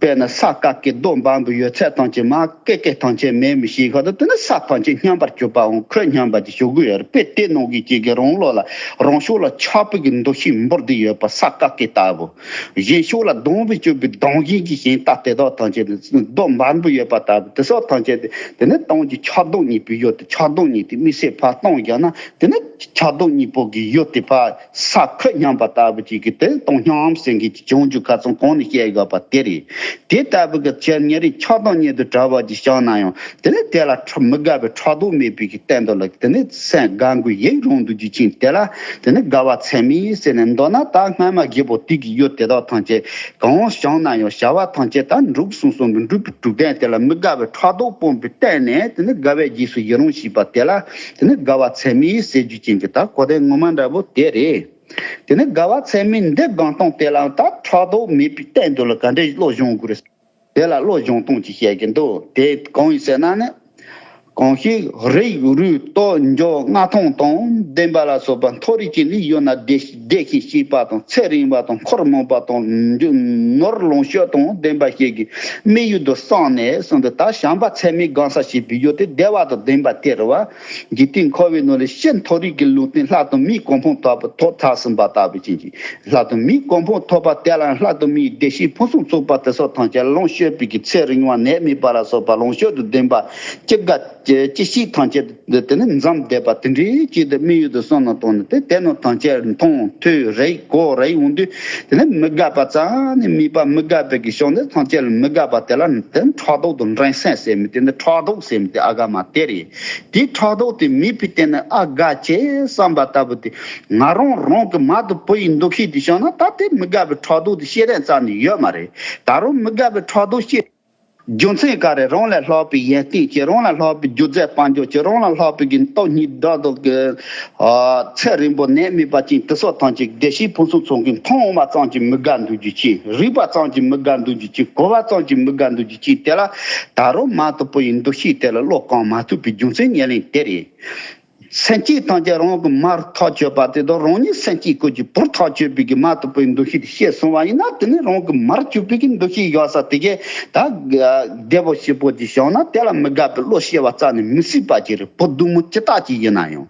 དཔེར་ན་ས་དཀར་གི་རྡོ་འབར་འབུར་ཡོད་ཚད་ཐམས་ཅད་མར་ཀེ་ཀེ་ཐམས་ཅད་མེད་མི་ཤེས་ཁ་དུ་དེ་ནི་ས་ཐམས་ཅད་སྙོམས་པར་གྱུར་པའམ་ཁོད་སྙོམས་པ་ཅིག་ཞུ་གི་ཡོད་རེད། དཔེ་དེ་ནང་བཞིན་བྱས་ཀྱི་རང་ལོགས་ལ་རང་ཕྱོགས་ལ་ཆགས་པའི་གི་འདུ་ཤེས་འབུར་དེ་ཡོད་པ་ས་དཀར་གི་ལྟ་བུ། གཞན་ཕྱོགས་ལ་སྡང་བའི་སྤྱོད་པའི་སྡང་ཞེན་གྱི་ཞེན་ལྟ་དེ་དག་ཐམས་ཅད་རྡོ་འབར་འབུར་ཡོད་པ་ལྟ་བུ་དེ་སོགས་ཐམས་ཅད་དེ་དེ་ནི་གཏོང་རྒྱུ་ཆགས་སྡང་གཉིས་པོའི་ཡུལ་དེ་ཆགས་སྡང་གཉིས་དེ་དམིགས་བསལ་ཕར་གཏོང་བཞག་ན་དེ་ནི་ཆགས་སྡང་གཉིས་པོ་གི་ཡུལ་དེ་ཕར་ས་ཁོད་སྙོམས་པ་ལྟ་བུ་ཅིག་གི་དེ་གཏོང་སྙོམས་ཟེར་མཁན་གྱི་བྱུང་རྒྱུ་ཁ་ཚང་གོང་ནས་བཤད་ཡོད་པ་དེ་རེད། དེ་ལྟ་བུ་གི་ཕྱིར་ཉེ་རིང་ཆགས་སྡང་གཉིས་དེ་བྲལ་བ་ཅིག་བྱུང་ན་ཡང་དེ་ནི་དེ་ལ་ཕྲ་མི་དགའ་བའི་ཕྲག་དོག་མེད་པའི་གི་སྟེང་དུ་ལ་དེ་ནི་སེམས་དགའ་མགུ་ཡིད་རངས་འདུག་རྒྱུ་ཅིག་དེ་ལ། དེ་ནི་དགའ་བ་ཚད་མེད་ཟེར་ནས་མདོར་ན་ད་སྔ་མ་བརྒྱད་པོ་དེ་གི་ཡུལ་དེ་དག་ཐམས་ཅད་གང་བྱུང་ན་ཡང་བྱ་བ་ཐམས་ཅད་ད་འགྲུབ་སོང་གསུངས་པའི་འགྲུབ་པའི་གྲུབ་ལྡན་དེ་ལ་མི་དགའ་བའི་ཕྲག་དོག་སྤོང་བའི་སྟེང་ནས་དེ་ནི་དགའ་བའི་རྗེས་སུ་ཡི་རང་བྱེད་པ་དེ་ལ་དེ་ནི་དགའ་བ་ཚད་མེད་ཟེར་རྒྱུ་ཅན་གྱི་ད་གོ་དོན་ངོ་མ་འདྲ་པོ་དེ་རེད། དེ་ནི་དགའ་བ་ཚད་མེད་འདི་སྒོམ་སྟངས་དེ་ལ་ད་ཕྲག་དོག་མེད་པའི་སྟེང་དུ་ལ་ག་འདྲའི་བློ་སྦྱོང་དགོས་རེད། དེ་ལ་བློ་སྦྱོང་སྟངས་ཅིག་བཤད་ཀྱི་འདུག་དེ་གང་ཡིན་ཟེར་ན་ནི། གང་ཞིག་རིགས་རུས་སྟོབས་འབྱོར་མངའ་ཐང་དང་ལྡན་པ་ལ་སོགས་པ་མཐོ་རིས་ཅན་ནི་ཡོད་ན་བདེ་བདེ་ཞིང་སྐྱིད་པ་དང་ཚེ་རིང་བ་དང་འཁོར་མང་པ་དང་འབྱོར་ནོར་ལོངས་སྤྱོད་དང་ལྡན་པ་ཞིག་གི་དམིགས་ཡུལ་དུ་བསམས་ནས་གསུངས་ཏེ་ད་བྱམས་པ་ཚད་མེད་སྒོམ་ས་ཞེས་པའི་ཡུལ་དེ་བདེ་བ་དང་ལྡན་པ་དེ་རེད་བ། འཇིག་རྟེན་འཁོར་བའི་ནང་ལ་ཕྱིར་མཐོ་རིས་ཀྱི་ལུང་བསྟན་ལྷ་དང་མིའི་གོ་འཕང་ཐོབ་པ་ཐོབ་ཚར་ཟིན་པ་ལྟ་བུ་ཅན་གྱི། ལྷ་དང་མིའི་གོ་འཕང་ཐོབ་པ་དེ་ལ་ལྷ་དང་མིའི་བདེ་གཤེགས་ཕུན་སུམ་ཚོགས་པ་དེ་སོགས་ཐམས་ཅད་ལོངས་སྤྱོད་པའི་གི་ཚེ་རིང་བ་ནད་མེད་པ་ལ་སོགས་པ་ལོངས་སྤྱོད་དུ་ལྡན་པ་ཅི་དགའ་ཅི་སྐྱིད་ཐམས་ཅད་དེ་ནི་འཛོམས་བསྡད་པ་དེ་འདྲའི་ཅིག་དེ་དམིགས་ཡུལ་དུ་བསམ་ན་དང་ནི་དེ་དེ་རྣམས་ཐམས་ཅད་མཐོང་ཐོས་རེག་གོ་རེག་འོང་དུས་དེ་ནི་མི་དགའ་བ་རྩ་ནས་མེད་པ་མི་དགའ་བའི་གི་ཕྱོགས་འདི་ཐམས་ཅད་ལ་མི་དགའ་བ་དེ་ལ་དེ་ནི་ཕྲག་དོག་དང་འགྲན་སེམས་ཟེར་མི་དེ་ནི་ཕྲག་དོག་ཟེར་མི་དེ་ཨ་ག་མ་དེ་རེད། དེའི་ཕྲག་དོག་དེ་མེད་པའི་སྟེང་ནས་ཨ་དགའ་ཆེ་བསམ་པ་ལྟ་བུ་དེ་ང་རང་རང་གི་མ་དང་བུ་ཡི་འདུ་ཤེས་དེ་བྱུང་ན་ད་དེ་མི་དགའ་བའི་ཕྲག་དོག་དེ་སྐྱེ་རན་རྩ་ནས་ཡོད་མ་རེད། ད་རུང་མི་དགའ་བའི་ཕྲག་དོག་སྐྱེ་རྒྱུ་མཚན་ག་རེ། རང་ལས་ལྷག་པའི་ཡོན་ཏན་གྱི་རང་ལས་ལྷག་པའི་རྒྱུ་རྫས་དཔལ་འབྱོར་གྱི་རང་ལས་ལྷག་པའི་གི་སྟོབས་སྙིང་སྟོབས་དང་གི་ཚེ་རིང་པོ་ནད་མེད་པ་ཅན་དེ་སོགས་ཐམས་ཅད་བདེ་གཤེགས་ཕུན་སུམ་ཚོགས་ཀྱི་མཐོང་བ་ཙམ་གྱིས་མི་དགའ་འདུག་རྒྱུ་ཅན། རིག་པ་ཙམ་གྱིས་མི་དགའ་འདུག་རྒྱུ་ཅན། གོ་བ་ཙམ་གྱིས་མི་དགའ་འདུག་རྒྱུ་ཅན་དེ་ལ་ད་རུང་མ་དང་བུ་ཡི་འདུ་ཤེས་དེ་ལ་བློ་གང་མ་ཐུབ་པའི་རྒྱུ་མཚན་ཉེར་ལེན་དེ་རེད། སེམས་ཅན་ཐམས་ཅད་རང་གི་མར་ཐག་ཆོད་པ་དེ་དང་རང་ཉིད་སེམས་ཅན་ཀུན་གྱི་བུར་ཐག་ཆོད་པའི་གི་མ་དག་པའི་འདུ་ཤེས་དེ་སྐྱེས་སོང་བ་ཡིན་ན། དེ་ནི་རང་གི་མར་གྱུར་པའི་གི་འདུ་ཤེས་བཞག་ས་དེ་གས་ད་བདེ་པོ་སྐྱིད་པོ་ཅིག་བྱུང་ན་དེ་ལ་མི་དགའ་པའི་བློ་སྐྱེ་བ་རྩ་ནས་མི་སྲིད་པ་ཅིག་རེད། བུ་སྡུག་མོ་ཅི་ལྟ་ཅིག་ཡིན་ན་ཡང་།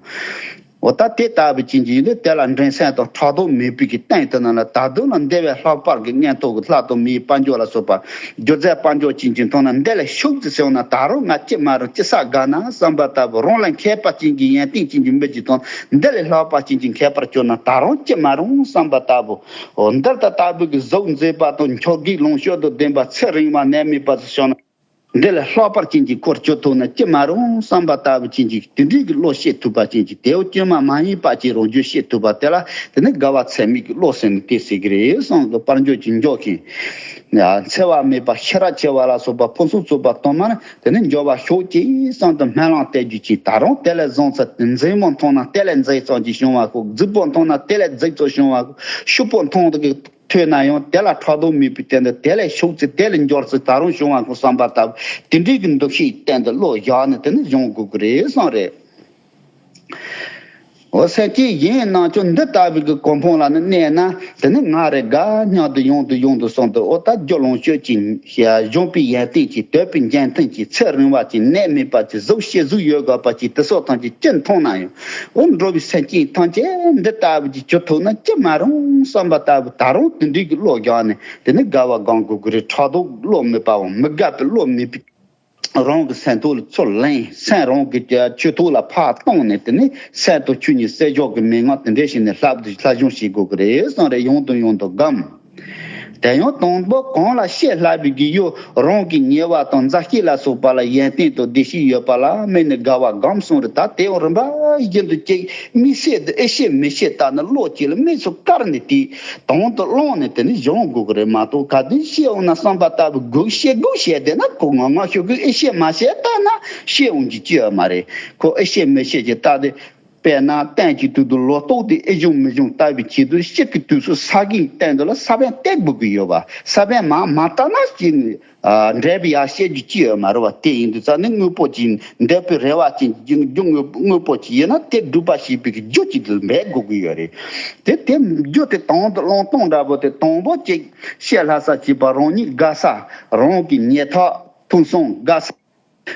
འོ་ད་དེ་ལྟ་བུ་ཅན་གྱི་ཡིན་དུས་དེ་ལ་འགྲན་སེམས་དང་ཕྲག་དོག་མེད་པའི་གི་སྟེང་དུ་ན་ལ་ད་དུང་ལ་འདས་པའི་ལྷག་པར་གྱི་མངོན་རྟོགས་ཀྱི་ལྷ་དང་མིའི་དཔལ་འབྱོར་ལ་སོགས་པ་སྒྱུ་རྩལ་དཔལ་འབྱོར་ཅན་གྱི་མཐོང་ན་འདི་ལས་ཤུགས་ཀྱིས་བྱུང་ན་ད་རུང་ང་ཅི་མ་རུང་ཅི་བསགས་དགའ་ན་བསམ་པ་ལྟ་བུ། རང་ལས་མཁས་པ་ཅན་གྱི་ཡོན་ཏན་ཅན་གྱི་མི་ཅིག་དང་འདི་ལས་ལྷག་པ་ཅན་གྱི་མཁས་པར་གྱུར་ན་ད་རུང་ཅི་མ་རུང་བསམ་པ་ལྟ་བུ། འོ་འདི་ལྟ་ལྟ་བུ་གི་གཟུགས་མཛེས་པ་དང་མཆོག་གི་ལོངས་སྤྱོད་དང་ལྡན་པ་ཚེ་རིང་བ་ནད་མེད་པ་ཞིག་བྱུང་ན། འདི་ལས་ལྷག་པར་ཅན་གྱི་འཁོར་སྐྱོད་ཐུབ་ན་ཅི་མ་རུང་བསམ་པ་ལྟ་བུ་ཅན་གྱི་དེ་འདྲའི་གི་བློ་སྐྱེ་ཐུབ་པ་ཅན་གྱི་དེའོ་བཅོས་མ་མ་ཡིན་པ་ཅིག་རང་རྒྱུད་སྐྱེ་ཐུབ་པ་དེ་ལ་དེ་ནི་དགའ་བ་ཚད་མེད་ཀྱི་བློ་ཟེར་ནས་དེ་ཟེར་གི་རེད་གསུངས་འདུག་དཔལ་འབྱོར་གྱི་འབྱོར་ཞིང་། འཚེ་བ་མེད་པ་ཤེས་རབ་ཆེ་བ་ལ་སོགས་པ་ཕུན་སུམ་ཚོགས་པ་དུ་མར་དེ་ནི་འབྱོར་བ་ཤོག་ཅིག་གསུངས་དུ་སྨོན་ལམ་གཏད་རྒྱུ་ཅིག་ད་རུང་དེ་ལས་བཟང་ཚད་མཛེས་མོ་མཐོང་ན་དེ་ལས་མཛེས་ཙམ་ཅིག་བྱུང་བ་ཁོ། རྫིག་པོ་མཐོང་ན་དེ་ལས་རྫིག་ཙམ་བྱུང་བ་ཁོ། ཕྱུག་པོ་མཐོང་དུ་གི་ཐོས་ན་ཡང་དེ་ལ་ཕྲག་དོག་མེད་པའི་སྟེང་དུ་དེ་ལས་ཤུགས་ཚེ་དེ་ལས་འབྱོར་ཚེ་ད་རུང་བྱུང་བ་ཁོ་བསམ་པ་ལྟ་བུ་དེ་འདྲའི་གི་འདུ་ཤེས་སྟེང་དུ་བློ་བཞག་ནས་དེ་ནི་སྦྱོང་དགོས་ཀྱི་རེད་གསུངས་རེད། འོ་སེམས་ཅན་གཞན་རྣམས་ཀྱང་འདི་ལྟ་བུའི་གི་གོ་འཕང་ལ་ནི་གནས་ན་དེ་ནི་ང་རེ་དགའ་སྙམ་དུ་ཡང་དུ་ཡང་དུ་སོང་དུ། འོ་ད་རྒྱུ་ལོངས་སྤྱོད་ཅིང་གཞོན་པའི་ཡོན་ཏན་ཅིང་དོད་པའི་འཇོན་ཐང་ཅིང་ཚེ་རིང་བ་ཅིང་ནད་མེད་པ་ཅིང་གཟུགས་ཤེས་གཟུགས་ཡོད་དགོས་པ་ཅིང་དེ་སོགས་ཐམས་ཅད་ཅི་མཐོང་ན་ཡང་། འོ་འགྲོ་བའི་སེམས་ཅན་ཐམས་ཅད་འདི་ལྟ་བུ་ཅིག་གྱུར་ཐུབ་ན་ཅི་མ་རུང་བསམ་པ་ལྟ་བུ་ད་རུང་དེ་འདྲའི་གི་བློ་བཞག་ནས་དེ་ནི་དགའ་བ་སྒོམ་དགོས་ཀྱི་རེད། ཕྲག་དོག་བློ་མེད་པའམ་མི་དགའ་བའི་བློ་མེད་པའི་རང་གི་སེམས་ཐོག་ལ་ཚུར་ལེན། སེམས་རང་གི་ཆོས་ཐོག་ལ་ཕར་བཏང་ནས་དེ་ནི་སེམས་དང་ཆོས་གཉིས་བསྲེས་འཇོག་གི་མན་ངག་དེ་འདྲ་བྱས་ནས་བསླབ་སྟེ་སློབ་སྦྱོང་བྱེད་དགོས་ཀྱི་རེད་གསུངས་རེད། ཡང་དང་ཡང་དུ་སྒོམ། དེ་ཡང་དང་པོ་གང་ལ་ཤེས་ལྷག་པའི་གི་ཡུལ་རང་གི་ཉེ་བ་དང་མཛའ་བཤེས་ལ་སོགས་པ་ལ་ཡོན་ཏན་དང་བདེ་སྐྱིད་ཡོད་པ་ལ་དམིགས་ནས་དགའ་བ་སྒོམ་གསུངས་རེད། ད་དེ་ཡང་རིམ་པ་བཞིན་དུ་གཅིག་དམིགས་བསལ་དུ་ཨེ་ཤེས་མི་ཤེས་ལྟ་ན་བློ་གཅིག་ལ་དམིགས་སུ་བཀར་ནས་དེ་དང་དུ་བླངས་ནས་དེ་ནི་སྦྱོང་དགོས་ཀྱི་རེད་མ་གཏོགས། ག་དུས་ཤེས་འོང་ན་བསམ་པ་ལྟ་བུ་སྒུག་ཤེས་སྒུག་བྱས་བསྡད་ན་ཁོ་ང་ང་ཤོད་གི་ཨེ་ཤེས་མ་ཤེས་ལྟ་ན་ཤེས་འོང་གི་ཅི་ཡོད་མ་རེད། ཁོ་ཨེ་ཤེས་མི་ཤེས་ཀྱི་ལྟ་དེ། དཔེར་ན་གཏན་གྱི་དུས་དུ་ལོ་ཏོག་དེ་ཨེ་བྱུང་མི་བྱུང་ལྟ་བུའི་ཆེད་དུ་དཔྱིད་ཀྱི་དུས་སུ་ས་གི་སྟེང་དུ་ལ་ས་བོན་བཏེག་དགོས་ཀྱི་ཡོད་པ། ས་བོན་མ་མ་བཏབ་ན་ཅི་ནས་འབྲས་བུ་ཡར་སྐྱེ་རྒྱུ་ཅི་ཡོད་མ་རེད་བ། དེ་ཡིན་དུས་ཙང་ནི་དངོས་པོ་ཅིག་འདོད་པའི་རེ་བ་ཅན་གྱི་རྒྱུ་དངོས་དངོས་པོ་ཅིག་ཡིན་ན་དེ་སྒྲུབ་པ་བྱེད་པའི་རྒྱུ་ཅིག་ཏུ་འབད་དགོས་ཀྱི་ཡོད་རེད། དེ་དེ་རྒྱུ་དེ་དང་དུ་བླང་སྟངས་འདྲ་པོ་དེ་དང་པོ་ཅིག་ཤེས་ལྷག་ས་བྱེད་པ་རང་ཉིད་དགའ་ས་རང་གི་ཉེ་ཐག་ཕུན་སུམ་དགའ་ས།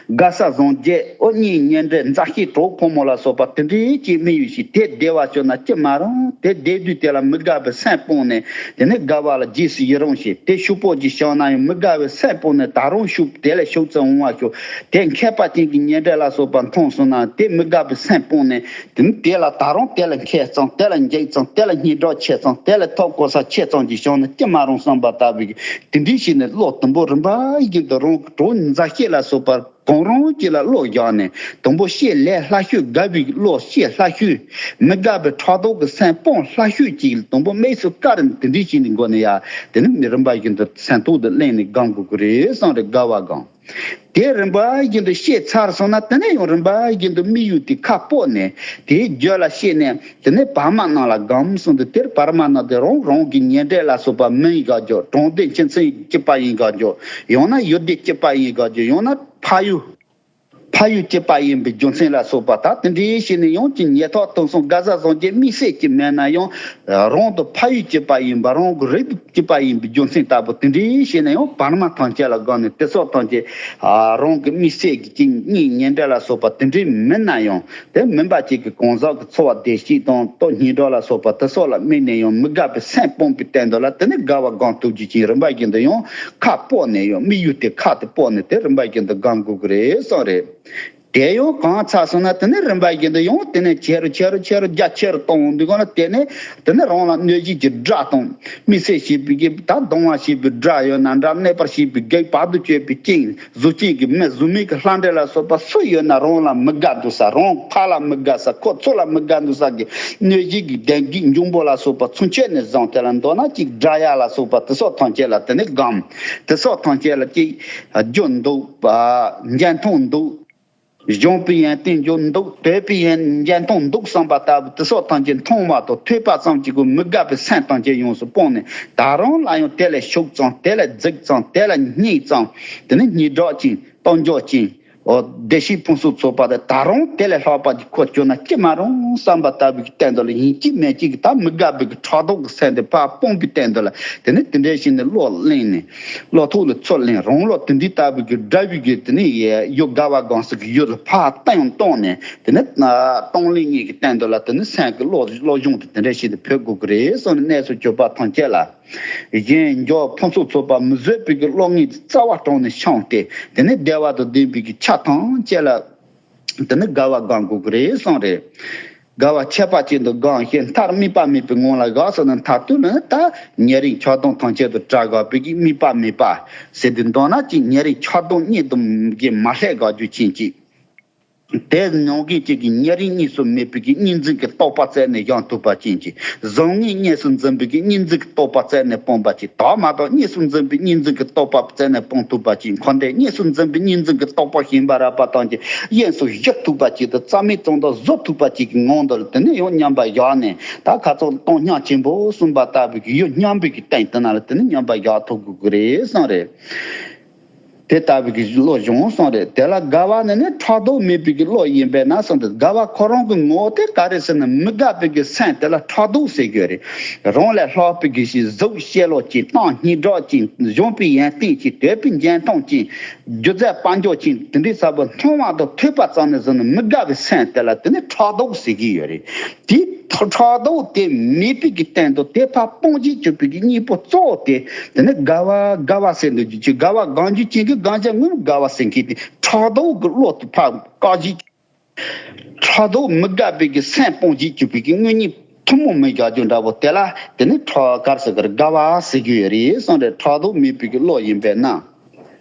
དགའ་ས་བཟང་རྒྱས་ཨོ་གཉེན་ཉེ་འབྲེལ་མཛའ་བཤེས་གྲོགས་ཕོ་མོ་ལ་སོགས་པ་དེ་འདྲའི་ཅིག་དམིགས་ཡུལ་ཞིག་དེ་བདེ་བ་ཤོར་ན་ཅི་མ་རུང་། དེ་བདེ་དུས་དེ་ལ་མི་དགའ་བའི་སེམས་སྤངས་ནས་དེ་ནས་དགའ་བ་ལ་རྗེས་སུ་ཡི་རང་བྱེད། དེ་ཕྱུག་པོ་ཅིག་བྱུང་ན་ཡང་མི་དགའ་བའི་སེམས་སྤངས་ནས་ད་རུང་ཕྱུག་དེ་ལས་ཕྱུག་ཙམ་འོང་བ་ཤོག་དེ་མཁས་པ་ཅན་གྱི་ཉེ་འབྲེལ་ལ་སོགས་པ་མཐོང་སོང་ན་དེ་མི་དགའ་བའི་སེམས་སྤངས་ནས་དེ་ནི་དེ་ལ་ད་རུང་དེ་ལ་མཁས་ཙམ་དེ་ལ་འཇིགས་ཙམ་དེ་ལ་སྙིང་གྲགས་ཆེ་ཙམ་དེ་ལ་ཐོབ་གོ་ས་ཆེ་ཙམ་ཅིག་བྱུང་ན་ཅི་མ་རུང་བསམ་པ་ལྟ་བུའི་དེ་འདྲའི་ཞིག་ནས་བློ་དུམ་བུ་རིམ་པ་བཞིན་དུ་རང་གི་གྲོགས་མཛའ་བཤེས་ལ་སོགས་པར་གང་རུང་ཅིག་ལ་བློ་བཞག་ནས་དང་པོ་ཤེས་ལས་སླ་ཤོས། དགའ་བའི་བློ་ཤེས་སླ་ཤོས། མི་དགའ་བའི་ཕྲག་དོག་གི་སེམས་སྤོང་སླ་ཤོས་ཅིག་དང་པོ་དམིགས་སུ་བཀར་ནས་དེ་འདྲའི་བྱས་ནས་འགོ་ནས་ཡ་དེ་ནི་མི་རིམ་པ་བཞིན་དུ་སེམས་ཐོག་ཏུ་གླེང་ནས་སྒོམ་དགོས་ཀྱི་རེད་བསམ་རེད། དགའ་བ་སྒོམ། དེ་རིམ་པ་བཞིན་དུ་ཤེས་ཚར་སོང་ན་དེ་ནས་ཡང་རིམ་པ་བཞིན་དུ་དམིགས་ཡུལ་དེ་ཁ་སྤོགས་ནས་དེའི་རྒྱུད་ལ་ཤེས་ནས་དེ་ནས་བར་མ་རྣམས་ལ་སྒོམ་གསུངས་འདུག་དེར་བར་མ་རྣམས་དེ་རང་རང་གི་ཉེ་འབྲེལ་ལ་སོགས་པ་མིང་དགག་རྒྱུ། གྲོང་སྡེ་ཁྱིམ་ཚང་གཅིག་པ་ཡིན་དགག་རྒྱུ། ཡང་ན་ཡུལ་སྡེ་གཅིག་པ་ཡིན་དགག་རྒྱུ། ཡང་ན་ཕ་ཡུལ། ཕ་ཡུལ་གཅིག་པ་ཡིན་པའི་རྒྱུ་མཚན་ལ་སོགས་པ་དག་དེ་འདྲའི་ཞིག་ནི་ཡང་གཅིག་ཉེ་ཐག་དུང་སོང་དགའ་ས་བཟང་རྒྱས་དམིགས་བསལ་གྱི་མེད་ན་ཡང་། རང་དང་ཕ་ཡུལ་གཅིག་པ་ཡིན་པ་རང་གི་རིགས་དང་གཅིག་པ་ཡིན་པའི་རྒྱུ་མཚན་ལྟ་བུ་དེ་འདྲའི་ཞིག་ནི་ཡང་བར་མ་ཐམས་ཅད་ལ་དགོངས་ནས་དེ་སོགས་ཐམས་ཅད་རང་གི་དམིགས་བསལ་གྱི་གཅིག་གཉིས་ཉེ་འབྲེལ་ལ་སོགས་པ་དེ་འདྲའི་མིན་ན་ཡང་དེ་མིན་པ་གཅིག་གི་གང་ཟག་གི་འཚོ་བ་བདེ་སྐྱིད་དང་ལྟོ་སྙིང་གྲོགས་ལ་སོགས་པ་དེ་སོགས་ལ་དམིགས་ནས་ཡང་མི་དགའ་བའི་སེམས་སྤོང་པའི་སྟེང་དུ་ལ་དེ་ནི་དགའ་བ་སྒོམ་ཐུབ་རྒྱུ་ཅིག་རིམ་པ་བཞིན་དུ་ཡང་ཁ་སྤོགས་ནས་ཡང་དམིགས་ཡུལ་དེ་ཁ་དེ་སྤོགས་ནས་དེ་རིམ་པ་བཞིན་དུ་སྒོམ་དགོས་ཀྱི་རེད་གསུངས་རེད། དེ་ཡང་གང་ཚར་སོང་ན་དེ་ནས་རིམ་པ་བཞིན་དུ་ཡང་དེ་ནས་ཆེ་རུ་ཆེ་རུ་ཆེ་རུ་རྒྱ་ཆེ་རུ་གཏོང་འོང་དུས་གང་ལ་དེ་ནས་དེ་ནས་རང་ལ་གནོད་བྱེད་ཀྱི་དགྲ་དང་དམིགས་བསལ་བྱེད་པའི་གི་ད་སྡང་བ་བྱེད་པའི་དགྲ་ཡོད་ན་འདྲ། གནོད་པར་བྱེད་པའི་བགེགས་བར་དུ་གཅོད་པའི་རྐྱེན་གཟུགས་ཅན་གྱི་མི་གཟུགས་མེད་ཀྱི་ལྷ་འདྲེ་ལ་སོགས་པ་སུ་ཡོད་ན་རང་ལ་མི་དགའ་འདུག་ས། རང་ཕ་ལ་མི་དགའ་ས་ཁོ་ཚོ་ལ་མི་དགའ་འདུག་ས་གི་གནོད་བྱེད་ཀྱི་གདོན་བགེགས་འབྱུང་པོ་ལ་སོགས་པ་ཚུན་ཆད་ནས་བཟུང་དེ་ལ་མདོར་ན་གཅིག་དགྲ་ཡ་ལ་སོགས་པ་དེ་སོགས་ཐམས་ཅད་ལ་དེ་ནས་སྒོམ། དེ་སོགས་ཐམས་ཅད་ལ་གཅིག་རྒྱུ་འདུག་པ་འཇོན་ཐང་འདུག་གཞོན་པའི་ཡོན་ཏན་འཇོན་འདུག་དོད་པའི་ཡོན་འཇོན་ཐང་འདུག་བསམ་པ་ལྟ་བུ་དེ་སོགས་ཐམས་ཅད་མཐོང་བ་དང་ཐོས་པ་ཙམ་གྱིས་ཁོ་མི་དགའ་བའི་སེམས་ཐམས་ཅད་ཡོངས་སུ་སྤངས་ནས་ད་རུང་ལ་ཡང་དེ་ལས་ཕྱུག་ཙམ་དེ་ལས་རྫིག་ཙམ་དེ་ལས་སྙིགས་ཙམ་དེ་ནི་སྙིང་གྲགས་ཅན་ལྟོ་འཇོག་ཅན། ཨོ། བདེ་གཤེགས་ཕུན་སུམ་ཚོགས་པ་དེ་ད་རུང་དེ་ལས་ལྷག་པ་ཅིག་ཁོ་སྐྱོན་ན་ཅི་མ་རུང་བསམ་པ་ལྟ་བུའི་གི་སྟེང་དུ་ལ་ཡིན་གཅིག་མིན་གཅིག་གི་ད་མི་དགའ་བའི་གི་ཕྲག་དོག་གི་སེམས་དེ་ཕར་སྤོང་གི་སྟེང་དུ་ལ། དེ་ནས་དེ་འདྲའི་ཞིག་ནས་བློ་གླེང་ནས་བློ་ཐུགས་ལ་ཚུར་ལེན། རང་བློ་དེ་འདི་ལྟ་བུའི་གི་འདྲ་བའི་གི་དེ་ནས་ཡོད་དགའ་བ་སྒོམ་ས་གི་ཡུལ་ལ་ཕར་བཏང་བཏང་ནས། དེ་ནས་གཏོང་ལེན་གཉིས་ཀྱི་སྟེང་དུ་ལ་དེ་ནས་སེམས་ཀྱི་བློ་བློ་སྦྱོང་དེ་དེ་འདྲའི་ཞིག་དེ་ཕུལ་དགོས་ཀྱི་རེད་གསུངས་ནས། གནས་སུ་གྱུར་པ་ཐམས་ཅད་ལ། གཞན་འཇོག་ཕུན་སུམ་ཚོགས་པ་མི་བཟོད་པའི་གི་བློ་ངན་རྩ་བ་དྲངས་ནས་འཆང་སྟེ། དེ་ནས་བདེ་བ་དང་ལྡན་པའི་གི་ཆ་ཐམས་ཅད་ལ་དེ་ནས་དགའ་བ་སྒོམ་དགོས་ཀྱི་རེད་གསུངས་རེད། དགའ་བ་ཁྱད་པར་ཅན་དུ་སྒོམ་ཞིང་། མཐར་དམིགས་པ་མེད་པའི་ངང་ལ་བཞག་ཟེར་ན། མཐར་ཐུག་ལ་ད་ཉེ་རིང་ཆགས་སྡང་ཐམས་ཅད་དུ་བྲལ་དགོས་པའི་གི་དམིགས་པ་མེད་པ་ཟེར་དུས་མདོར་ན་ཅིག་ཉེ་རིང་ཆགས་སྡང་གཉིས་དུ་གི་མ་བསླད་དགོས་རྒྱུ་ཅན་ཅིག་དེ་ནང་གི་གཅིག་གི་ཉེ་རིང་གཉིས་སུ་མེད་པའི་གི་གཉིས་འཛིན་གྱི་རྟོག་པ་རྩད་ནས་གཞོམ་ཐུབ་པ་ཅན་གྱི། བཟང་ངན་གཉིས་སུ་འཛིན་པའི་གི་གཉིས་འཛིན་གྱི་རྟོག་པ་རྩད་ནས་སྤོང་བ་ཅན། དག་མ་དག་གཉིས་སུ་འཛིན་པའི་གཉིས་འཛིན་གྱི་རྟོག་པ་རྩད་ནས་སྤོང་ཐུབ་པ་ཅན། འཁོར་འདས་གཉིས་སུ་འཛིན་པའི་གཉིས་འཛིན་གྱི་རྟོག་པ་ཞེན་པ་རགས་པ་ཐམས་ཅད་དབྱིངས་སུ་གཞིར་ཐུབ་པ་ཅན་དུ། རྩ་མེད་ཙམ་དུ་བཟོ་ཐུབ་པ་ཅན་གྱི་ངང་དུ་ལ་དེ་ནས་ཡང་མཉམ་པར་བཞག་ནས། ད་ཁ་ཚོན་སྟོང་སྙིང་ཆེན་པོ་གསུངས་པ་ལྟ་བུའི་གི་ཡུལ་མཉམ་པའི་གི་སྟེང་དེ་ན་ལ་དེ་ནས་མཉམ་པར་བཞག་ཐུབ་དགོས་ཀྱི་རེད་གསུངས་རེད། དེ་ལྟ་བུའི་གི་བློ་སྦྱོང་གསུངས་རེད། དེ་ལ་དགའ་བ་ནི་ནི་ཕྲག་དོག་མེད་པའི་གི་བློ་ཡིན་པས་ན་གསུངས་ཏེ། དགའ་བ་ཁོ་རང་གི་ངོ་བོ་དེ་ག་རེ་ཟེར་ན། མི་དགའ་བའི་གི་སེམས་དེ་ལ་ཕྲག་དོག་ཟེར་གྱི་ཡོད་རེད། རང་ལས་ལྷག་པའི་གི་ཞིག་གཟུགས་ཤེས་ལོ་ཅན། གཏམ་སྙན་གྲགས་ཅན། གཞོན་པའི་ཡོན་ཏན་ཅན། དོད་པའི་འཇོན་ཐང་ཅན། སྒྱུ་རྩལ་དཔལ་འབྱོར་ཅན། དེ་འདྲའི་ཚ་བོ་མཐོང་བ་དང་ཐོས་པ་ཙམ་ནས་བཟུང་ནས་མི་དགའ་བའི་སེམས་དེ་ལ་དེ་ནི་ཕྲག་དོག་ཟེར་གྱི་ཡོད་རེད། དེ་ཕྲག་དོག་དེ་མེད་པའི་གི་སྟེང་དུ་དེ་ཕར་སྤོང་བྱེད་གྱུར་པའི་གི་གཉེན་པོ་གཙོ་བོ་དེ། དེ་ནི་དགའ་བ་དགའ་བ་ཟེར་འདུག་རྒྱུ་ཅིག་དགའ་བ་སྒོམ་རྒྱུ་ཅན་གྱི་སྒོམ་བྱ་དངོས་དགའ་བ་ཟེར་མཁན་དེ། ཕྲག་དོག་གི་བློ་དེ་ཕར་བཀག་བྱེད། ཕྲག་དོག་མི་དགའ་བའི་གི་སེམས་སྤོང་བྱེད་གྱུར་པའི་གི་དངོས་གཉེན་ཐུན་མོང་མི་བཞག་རྒྱུ་འདྲ་པོ་དེ་ལ་དེ་ནི་ཕྲག་དཀར་ཟེར་གི་རེད། དགའ་བ་ཟེར་གྱི་ཡོད་རེད་གསུངས་རེད། ཕྲག་དོག་མེད་པའི་གི་བློ་ཡིན་པས་ན།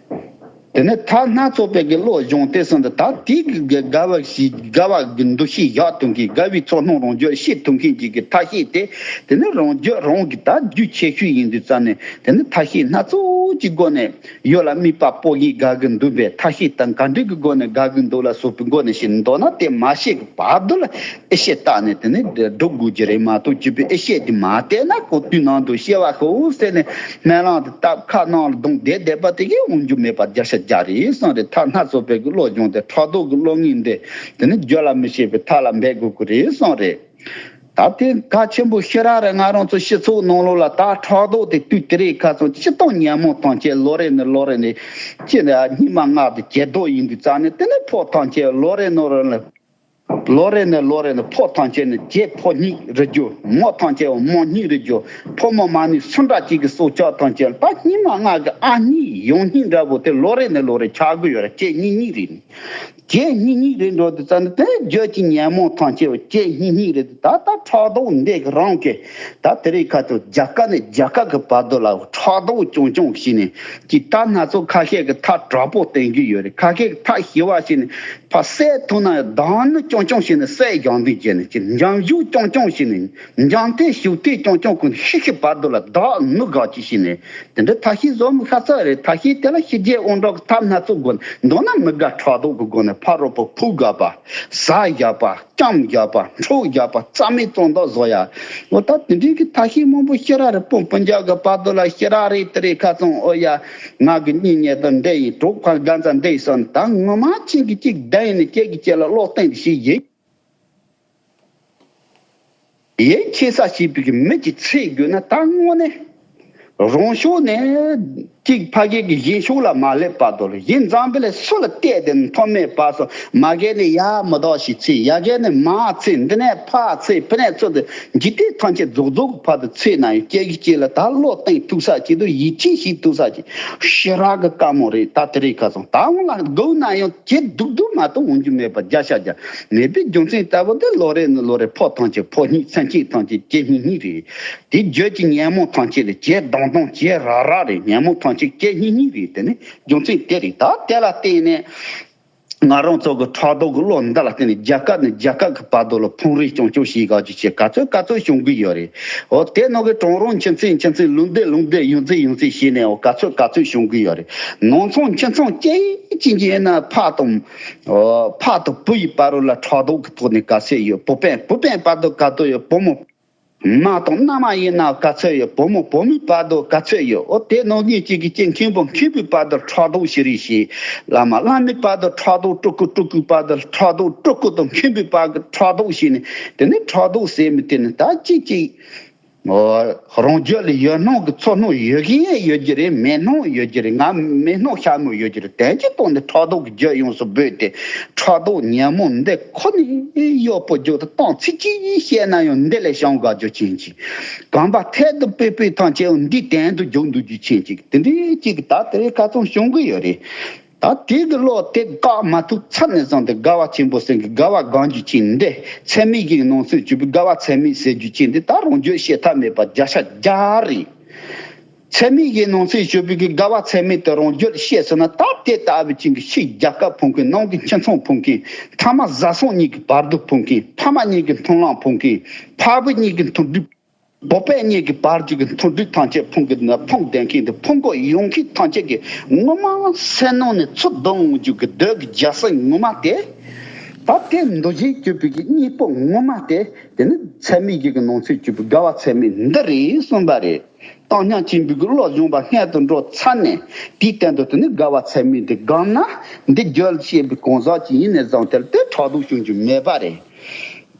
དེ་ནས་ཐབས་སྣ་ཚོགས་པའི་གི་བློ་སྦྱོང་སྟེ་གསུངས་ཏེ། ད་དེ་གི་དགའ་བ་ཞིག་དགའ་བ་གི་འདུ་ཤེས་བཞག་ཐུབ་མཁན། དགའ་བའི་ཚོར་སྣང་རང་རྒྱུད་ཤེས་ཐུབ་མཁན་གྱི་གི་ཐབས་ཤེས་དེ། དེ་ནི་རང་རྒྱུད་རང་གི་ད་རྒྱུ་ཆེ་ཤོས་ཡིན་དུས་ཙང་ནས། དེ་ནི་ཐབས་ཤེས་སྣ་ཚོགས་ཀྱི་སྒོ་ནས། ཡུལ་ལ་དམིགས་པ་སྤོ་གི་དགའ་གི་འདུག་པས། ཐབས་ཤེས་དང་ག་འདྲ་གི་སྒོ་ནས་དགའ་གི་འདུག་ལ་སོགས་པའི་སྒོ་ནས་ཤེས་མདོར་ན་དེ་མ་ཤེས་གི་བར་དུ་ལ་ཨེ་ཤེས་བཏགས་ནས། དེ་ནི་སྒྲུབ་དགོས་ཀྱི་རེད་མ་གཏོགས། སྤྱི་པའི་ཨེ་ཤེས་དེ་མ་བལྟས་ན། ཁོ་དུས་ནང་དུ་ཤེས་པ་ཤོག་ཟེར་ནས་སྨོན་ལམ་དེ་བཏབ། ཁ་ནང་ལ་བརྡུངས་བསྡད་བསྡད་པ་དེ་གིས་འོང་རྒྱུ་མེད་པ་བརྒྱ་ཆ་བརྒྱ་རེད་གསུངས་རེད། ཐབས་སྣ་ཚོགས་པའི་གི་བློ་སྦྱོང་སྟེ། ཕྲག་དོག་གི་བློ་ངན་འདི་དེ་ནི་རྒྱུད་ལ་མི་བྱེད་པའི་ཐབས་ལ་འབད་དགོས་ཀྱི་རེད་གསུངས་རེད། ད་དེ་གལ་ཆེན་པོ་ཞེ་དྲག་རེད། ང་རང་ཚོ་སྤྱི་ཚོགས་ནང་ལོགས་ལ་ད་ཕྲག་དོག་དེ་དུས་དེ་རིང་ཁ་སང་སྤྱིར་བཏང་ཉོན་མོངས་ཐམས་ཅད་ལོ་རེ་ནས་ལོ་རེ་ནས་ཅི་ནས་སྙིགས་མ་ལྔ་དེ་ཇེ་སྡུག་ཡིན་དུས་ཙང་ནས། དེ་ནས་ཕོ་ཐམས་ཅད་ལོ་རེ་ནས་ལོ་རེ་ལ། ལོ་རེ་ནས་ལོ་རེ་ནས་ཕོ་ཐམས་ཅད་ནས་ཇེ་ཕོ་སྙིགས་རེད་རྒྱུ། མོ་ཐམས་ཅད་མོ་སྙིགས་རེད་རྒྱུ། ཕོ་མོ་མ་ནིང་སུ་འདྲ་ཅིག་གི་སྲོག་ཆགས་ཐམས་ཅད་ད་སྙིགས་མ་ལྔ་གི་ཨ་མྱེས་ཡོང་སྙིང་འདྲ་པོ་དེ་ལོ་རེ་ནས་ལོ་རེ་ཆགས་ཀྱི་ཡོད་རེད། ཇེ་སྙིགས་སྙིགས་རེད། ཇེ་སྙིགས་སྙིགས་རེད་འགྲོ་དུས་ཙང་ནས། དེ་རྒྱུད་ཀྱི་ཉོན་མོངས་ཐམས་ཅད་ཇེ་སྙིགས་སྙིགས་རེད། ད་ད་ཕྲག་དོག་འདི་གི་རང་གི་ད་དེ་རིང་ཁ་ཐུག་རྒྱ་གར་ནས་རྒྱ་གར་གི་བར་དུ་ལ་ཕྲག་དོག་རྐྱང་རྐྱང་བྱས་ནས་ཀྱི་ད་སྣ་ཚོགས་ཁ་ཤས་ཀྱི་ཐབས་དྲག་པོ་བསྟེན་གྱི་ཡོད་རེད། ཁ་ཤས་ཀྱི་ཐབས་ཞི་བ་བྱས་ནས་ཕར་བསད་ཐུབ་ན་ཡང་། བདག་ནི་རྐྱང་རྐྱང་བྱས་ནས་བསད་སྦྱང་འདུག་བྱས་ནས་ཀྱི། འཇམ་ཞུགས་རྐྱང་རྐྱང་བྱས་ནས། འཇམ་ཐིང་ཞུགས་ཐིང་རྐྱང་རྐྱང་ཀུན་ཤི་ཤི་བར་དུ་ལ་བདག་ནི་དགའ་སྐྱིད་བྱས་ནས། དེ་འདྲ་ཐབས་ཤེས་བཟོ་མི་ཤ་ཚ་རེད། ཐབས་ཤེས་དེ་ལ་ཕྱི་རྒྱལ་དབང་དྲག་གི་ཐབས་སྣ་ཚོགས་དགོས། མདོར་ན་མི་དགའ་ཕྲག་དོག་གི་སྒོ་ནས་ཕ་རོལ་པོ་ཕུག་དགོས་པ། ཟ་བཞག་པ། སྐམ་བཞག་པ། འཁྲུ་བཞག་པ། རྩ་མེད་གཙང་དག་བཟོ་ཡ། འོ་ད་དེ་འདྲའི་གི་ཐབས་ཤེས་མང་པོ་ཞེ་དྲག་རེད། སྤུན་སྤུན་ཀྱག་གི་བར་དུ་ལ་ཞེ་དྲག་རེད། དེ་རིང་ཁ་སང་འོ་ཡ། ང་གི་གཉེན་ཉེ་དང་འདྲ་ཡིན། གྲོགས་ཁ་རྒན་ཚ་འདྲ་ཡིན་སོང་ད་ངོ་མ་ཁྱེད་ཀྱི་གཅིག་བདེན་ནས་ཁྱེད་ཀྱི་ཁྱེད་ལ་བློ་གཏིང་ཞིག་ཡིན། ཡིད་ཆེས་ས་བྱེད་པའི་གི་མི་གཅིག་འཚོལ་དགོས་ན། ད་དངོས་གནས་རང་ཕྱོགས་ནས་གཅིག་ཕ་གི་གི་གཞན་ཕྱོགས་ལ་མ་སླེབས་བར་དུ་ལ། གཞན་འཛམ་བུ་གླིང་སུ་ལ་བལྟས་ཏེ་མཐོ་དམན་བར་སོང་། མ་གི་ནས་ཡར་མི་དག་ཞིག་འཚོལ། ཡ་གི་ནས་མར་འཚོལ། འདི་ནས་ཕར་འཚོལ། ཕི་ནས་ཚུར་འཚོལ། འཇིག་རྟེན་ཐམས་ཅད་རྫོགས་རྫོགས་ཀྱི་བར་དུ་འཚོལ་ན་ཡང་། ཁྱེད་ཀྱི་ཁྱེད་ལ་ད་བློ་གཏིང་ཐུག་ས་ཅིག་དང་ཡིད་ཆེས་ཤིག་ཐུག་ས་ཅིག་ཞེ་དྲག་གི་དཀའ་མོ་རེད། ད་དེ་རིང་ཁ་སང་ད་འོང་ལ་སྒུག་ན་ཡང་ཇེ་སྡུག་སྡུག་མ་གཏོགས་འོང་རྒྱུ་མེད་པ་བརྒྱ་ཆ་བརྒྱ་མེད་པའི་རྒྱུ་མཚན་ལྟ་བུ་དེ། ལོ་རེ་ནས་ལོ་རེ་ཕོ་ཐམས་ཅད་ཕོ་སྙིགས། སེམས་ཅན་ཐམས་ཅད་ཇེ་སྙིགས་སྙིགས་རེད། དེ་རྒྱུད་ཀྱི་ཉོན་མོངས་ཐམས་ཅད་ལ་ཇེ་སྡང་སྡང་ཇེ་རགས་རགས་རེད། ཉོན་མོངས་ཐམས་ཅད་ཇེ་སྙིགས་སྙིགས་རེད། དེ་ནི་རྒྱུ་མཚན་དེ་རེད། ད་དེ་ལ་བརྟེན་ནས་ང་རང་ཚོ་གི་ཕྲག་དོག་གི་བློ་འདི་ལ་བརྟེན་ནས་རྒྱ་གར་ནས་རྒྱ་གར་གི་བར་དུ་ལ་ཕུང་རེ་རྐྱང་རྐྱང་བྱེད་དགོས་ཀྱི་ཆེད་ག་ཚོད་ག་ཚོད་བྱུང་གི་ཡོད་རེད། འོ་དེ་ནང་གི་གྲོང་རོང་ཁྱིམ་མཚེས་ཁྱིམ་མཚེས་ལུང་སྡེ་ལུང་སྡེ་ཡོངས་འཛིན་ཡོངས་འཛིན་བྱས་ནས་འོ་ག་ཚོད་ག་ཚོད་བྱུང་གི་ཡོད་རེད། ནང་ཚང་ཁྱིམ་ཚང་གཅིག་གཅིག་གི་ཡིན་ན་ཕ་དང་། འོ་ཕ་དང་བུ་ཡི་བར་དུ་ལ་ཕྲག་དོག་གི་ཐོག་ནས་ག་ཚོད་ཡོད། བུ་སྤུན་བུ་སྤུན་བར་དུ་ག་ཚོད་ཡོད། བུ་མོ། མ་དང་མནའ་མ་ཡིན་ན་ག་ཚོད་ཡོད། བུ་མོ་བུ་མོའི་བར་དུ་ག་ཚོད་ཡོད། འོ་དེ་ནང་བཞིན་གཅིག་གིས་གཅིག་མཁན་པོ་མཁན་པོའི་བར་དུ་ཕྲག་དོག་ཞིག་རེད་ཞེས། བླ་མ་བླ་མའི་བར་དུ་ཕྲག་དོག། སྤྲུལ་སྐུ་སྤྲུལ་སྐུའི་བར་དུ་ཕྲག་དོག། སྤྲུལ་སྐུ་དང་མཁན་པོའི་བར་གྱི་ཕྲག་དོག་ཞེས་ནས། དེ་ནི་ཕྲག་དོག་ཟེར་མི་དེ་ནི་ད་གཅིག་གཅིག་འོ། རང་རྒྱུད་ལ་ཡོད་སྣང་གི་ཚོར་སྣང་ཡོད་མཁན་ཡོད་ཀྱི་རེད། མེད་སྣང་ཡོད་ཀྱི་རེད། ང་མེད་སྣང་ཤ་མོ་ཡོད་ཀྱི་རེད། དོན་གྱི་ཐོག་ནས་ཕྲག་དོག་གི་རྒྱུ་ཡོངས་སུ་སྦོས་ཏེ། ཕྲག་དོག་ཉོན་མོངས་འདི་ཁོ་ནས་གཡོག་པོ་རྒྱུ་དང་། གཏམ་ཚིག་གཅིག་བཤད་ན་ཡང་འདི་ལས་བྱུང་དགའ་རྒྱུ་ཅན་ཅིག་གོམ་པ་ཐད་དུ་སྤོས་སྤོས་ཐམས་ཅད་འདིའི་དོན་དུ་འཇུག་འདུག་རྒྱུ་ཅན་ཅིག་དེ་འདྲའི་གཅིག་ད་དེ་རིང་ཁ་ཚང་བྱུང་གི་ཡོད་རེད། ད་དེ་གི་བློ་དེ་བཀག་མ་ཐུབ་ཚར་ནས་བཟུང་སྟེ། དགའ་བ་ཆེན་པོ་ཟེར་གི་དགའ་བ་སྒོམ་རྒྱུ་ཅན་འདི། ཚད་མེད་བཞི་གི་ནང་ཚན་བཅུ་པའི་དགའ་བ་ཚད་མེད་ཟེར་རྒྱུ་ཅན་འདི་ད་རང་རྒྱུད་བཤད་ཐབས་མེད་པ་བརྒྱ་ཆ་བརྒྱ་རེད། ཚད་མེད་བཞིའི་ནང་ཚན་བཅུ་པའི་གི་དགའ་བ་ཚད་མེད་དེ་རང་རྒྱུད་བཤད་ཟེར་ན། ད་དེ་ལྟ་བུ་ཅན་གྱི་ཕྱི་རྒྱལ་ཁབ་ཕུང་མཁན། ནང་གི་ཁྱིམ་ཚང་ཕུང་མཁན། ཕ་མ་བཟའ་ཚང་གཉིས་ཀྱི་བར་དུ་ཕུང་མཁན། ཕ་མ་གཉིས་ཀྱི་མཐུན་ལམ་ཕུང་མཁན། ཕ་བུ་གཉིས་ཀྱི་མཐུན་སྒྲིག་བོད་པ་གཉིས་ཀྱི་བར་གྱི་མཐུན་སྒྲིལ་ཐམས་ཅད་ཕུང་གི་ན་ཕུང་བསྡད་མཁན་དེ། ཕུང་གི་ཡོང་མཁན་ཐམས་ཅད་ཀྱི་ངོ་མ་སེམས་ནང་ནས་ཚུར་བསྡུ་འོང་རྒྱུ་གི་འདོད་ཀྱི་རྒྱལ་སྲིད་ངོ་མ་དེ། ད་དེ་འདུ་བྱེད་བཅུ་པའི་གི་གཉེན་པོ་ངོ་མ་དེ། དེ་ནི་ཚད་མེད་བཞི་གི་ནང་ཚན་བཅུ་པའི་དགའ་བ་ཚད་མེད་འདི་རེད་གསུངས་པ་རེད། བཏང་སྙོམས་ཆེན་པོའི་གི་བློ་སྦྱོང་བ་སྔོན་དུ་འགྲོ་ཚར་ནས། དེའི་སྟེང་དུ་དེ་ནི་དགའ་བ་ཚད་མེད་འདི་སྒོམ་ན། འདི་རྒྱུད་ལ་སྐྱེས་པའི་གང་ཟག་ཅིག་ཡིན་ནས་བཟུང་སྟེ། དེ་ཕྲག་དོག་བྱུང་རྒྱུ་མེད་པ་རེད།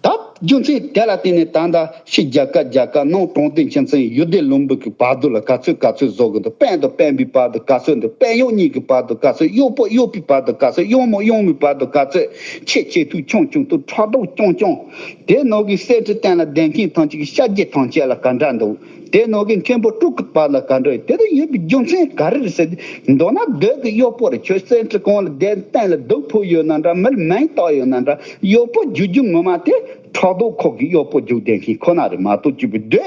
ད་རྒྱུ་མཚན་དེ་ལ་བརྟེན་ནས་ད་ལྟ་ཕྱི་རྒྱལ་ཁབ། རྒྱལ་ཁབ་ནང་། གྲོང་སྡེ། ཁྱིམ་ཚང་། ཡུལ་སྡེ་ལུང་པ་གི་བར་དུ་ལ་ག་ཚོད་ག་ཚོད་བཟོ་གི་འདུག་སྤུན་དང་སྤུན་པའི་བར་དུ་ག་ཚོད་འདུག་སྤུན་གཡོག་གཉིས་ཀྱི་བར་དུ་ག་ཚོད། གཡོག་པོ་གཡོག་པོའི་བར་དུ་ག་ཚོད། གཡོག་མོ་གཡོག་མོའི་བར་དུ་ག་ཚོད། ཆེ་ཆེ་ཐུག་ཆུང་ཆུང་ཐུག་ཕྲག་དོག་རྐྱང་རྐྱང་། དེ་ནང་གི་གསེར་ཁྲི་སྟེང་ལ་བསྡད་མཁན་ཐམས་ཅད་ཀྱི་ཤ་རྒྱུས་ཐམས་ཅད་ལ་ག་འདྲ་འདུག་དེ་ནང་གི་མཁན་པོ་སྤྲུལ་སྐུ་བར་ལ་ག་འདྲ་ཡོད། དེ་དུ་ཡོད་པའི་རྒྱུ་མཚན་ག་རེ་རེད་ཟེར་ན། མདོར་ན་སྡོད་ཀྱི་གཡོག་པོ་རེད། ཁྱོད་གསེར་ཁྲི་གང་ལ་བསྡད། སྟེང་ལ་གདུགས་ཕུབ་ཡོད་ན་འདྲ། མིར་མེ་བཏགས་ཡོད་ན་འདྲ། གཡོག་པོ་རྒྱུ་རྒྱུ་ངོ་མ་དེ་ཕྲག་དོག་ཁོག་གི་གཡོག་པོ་རྒྱུག་བསྡད་མཁན་ཁོ་ན་རེད་མ་གཏོགས། སྐྱིད་པོ་སྡོད།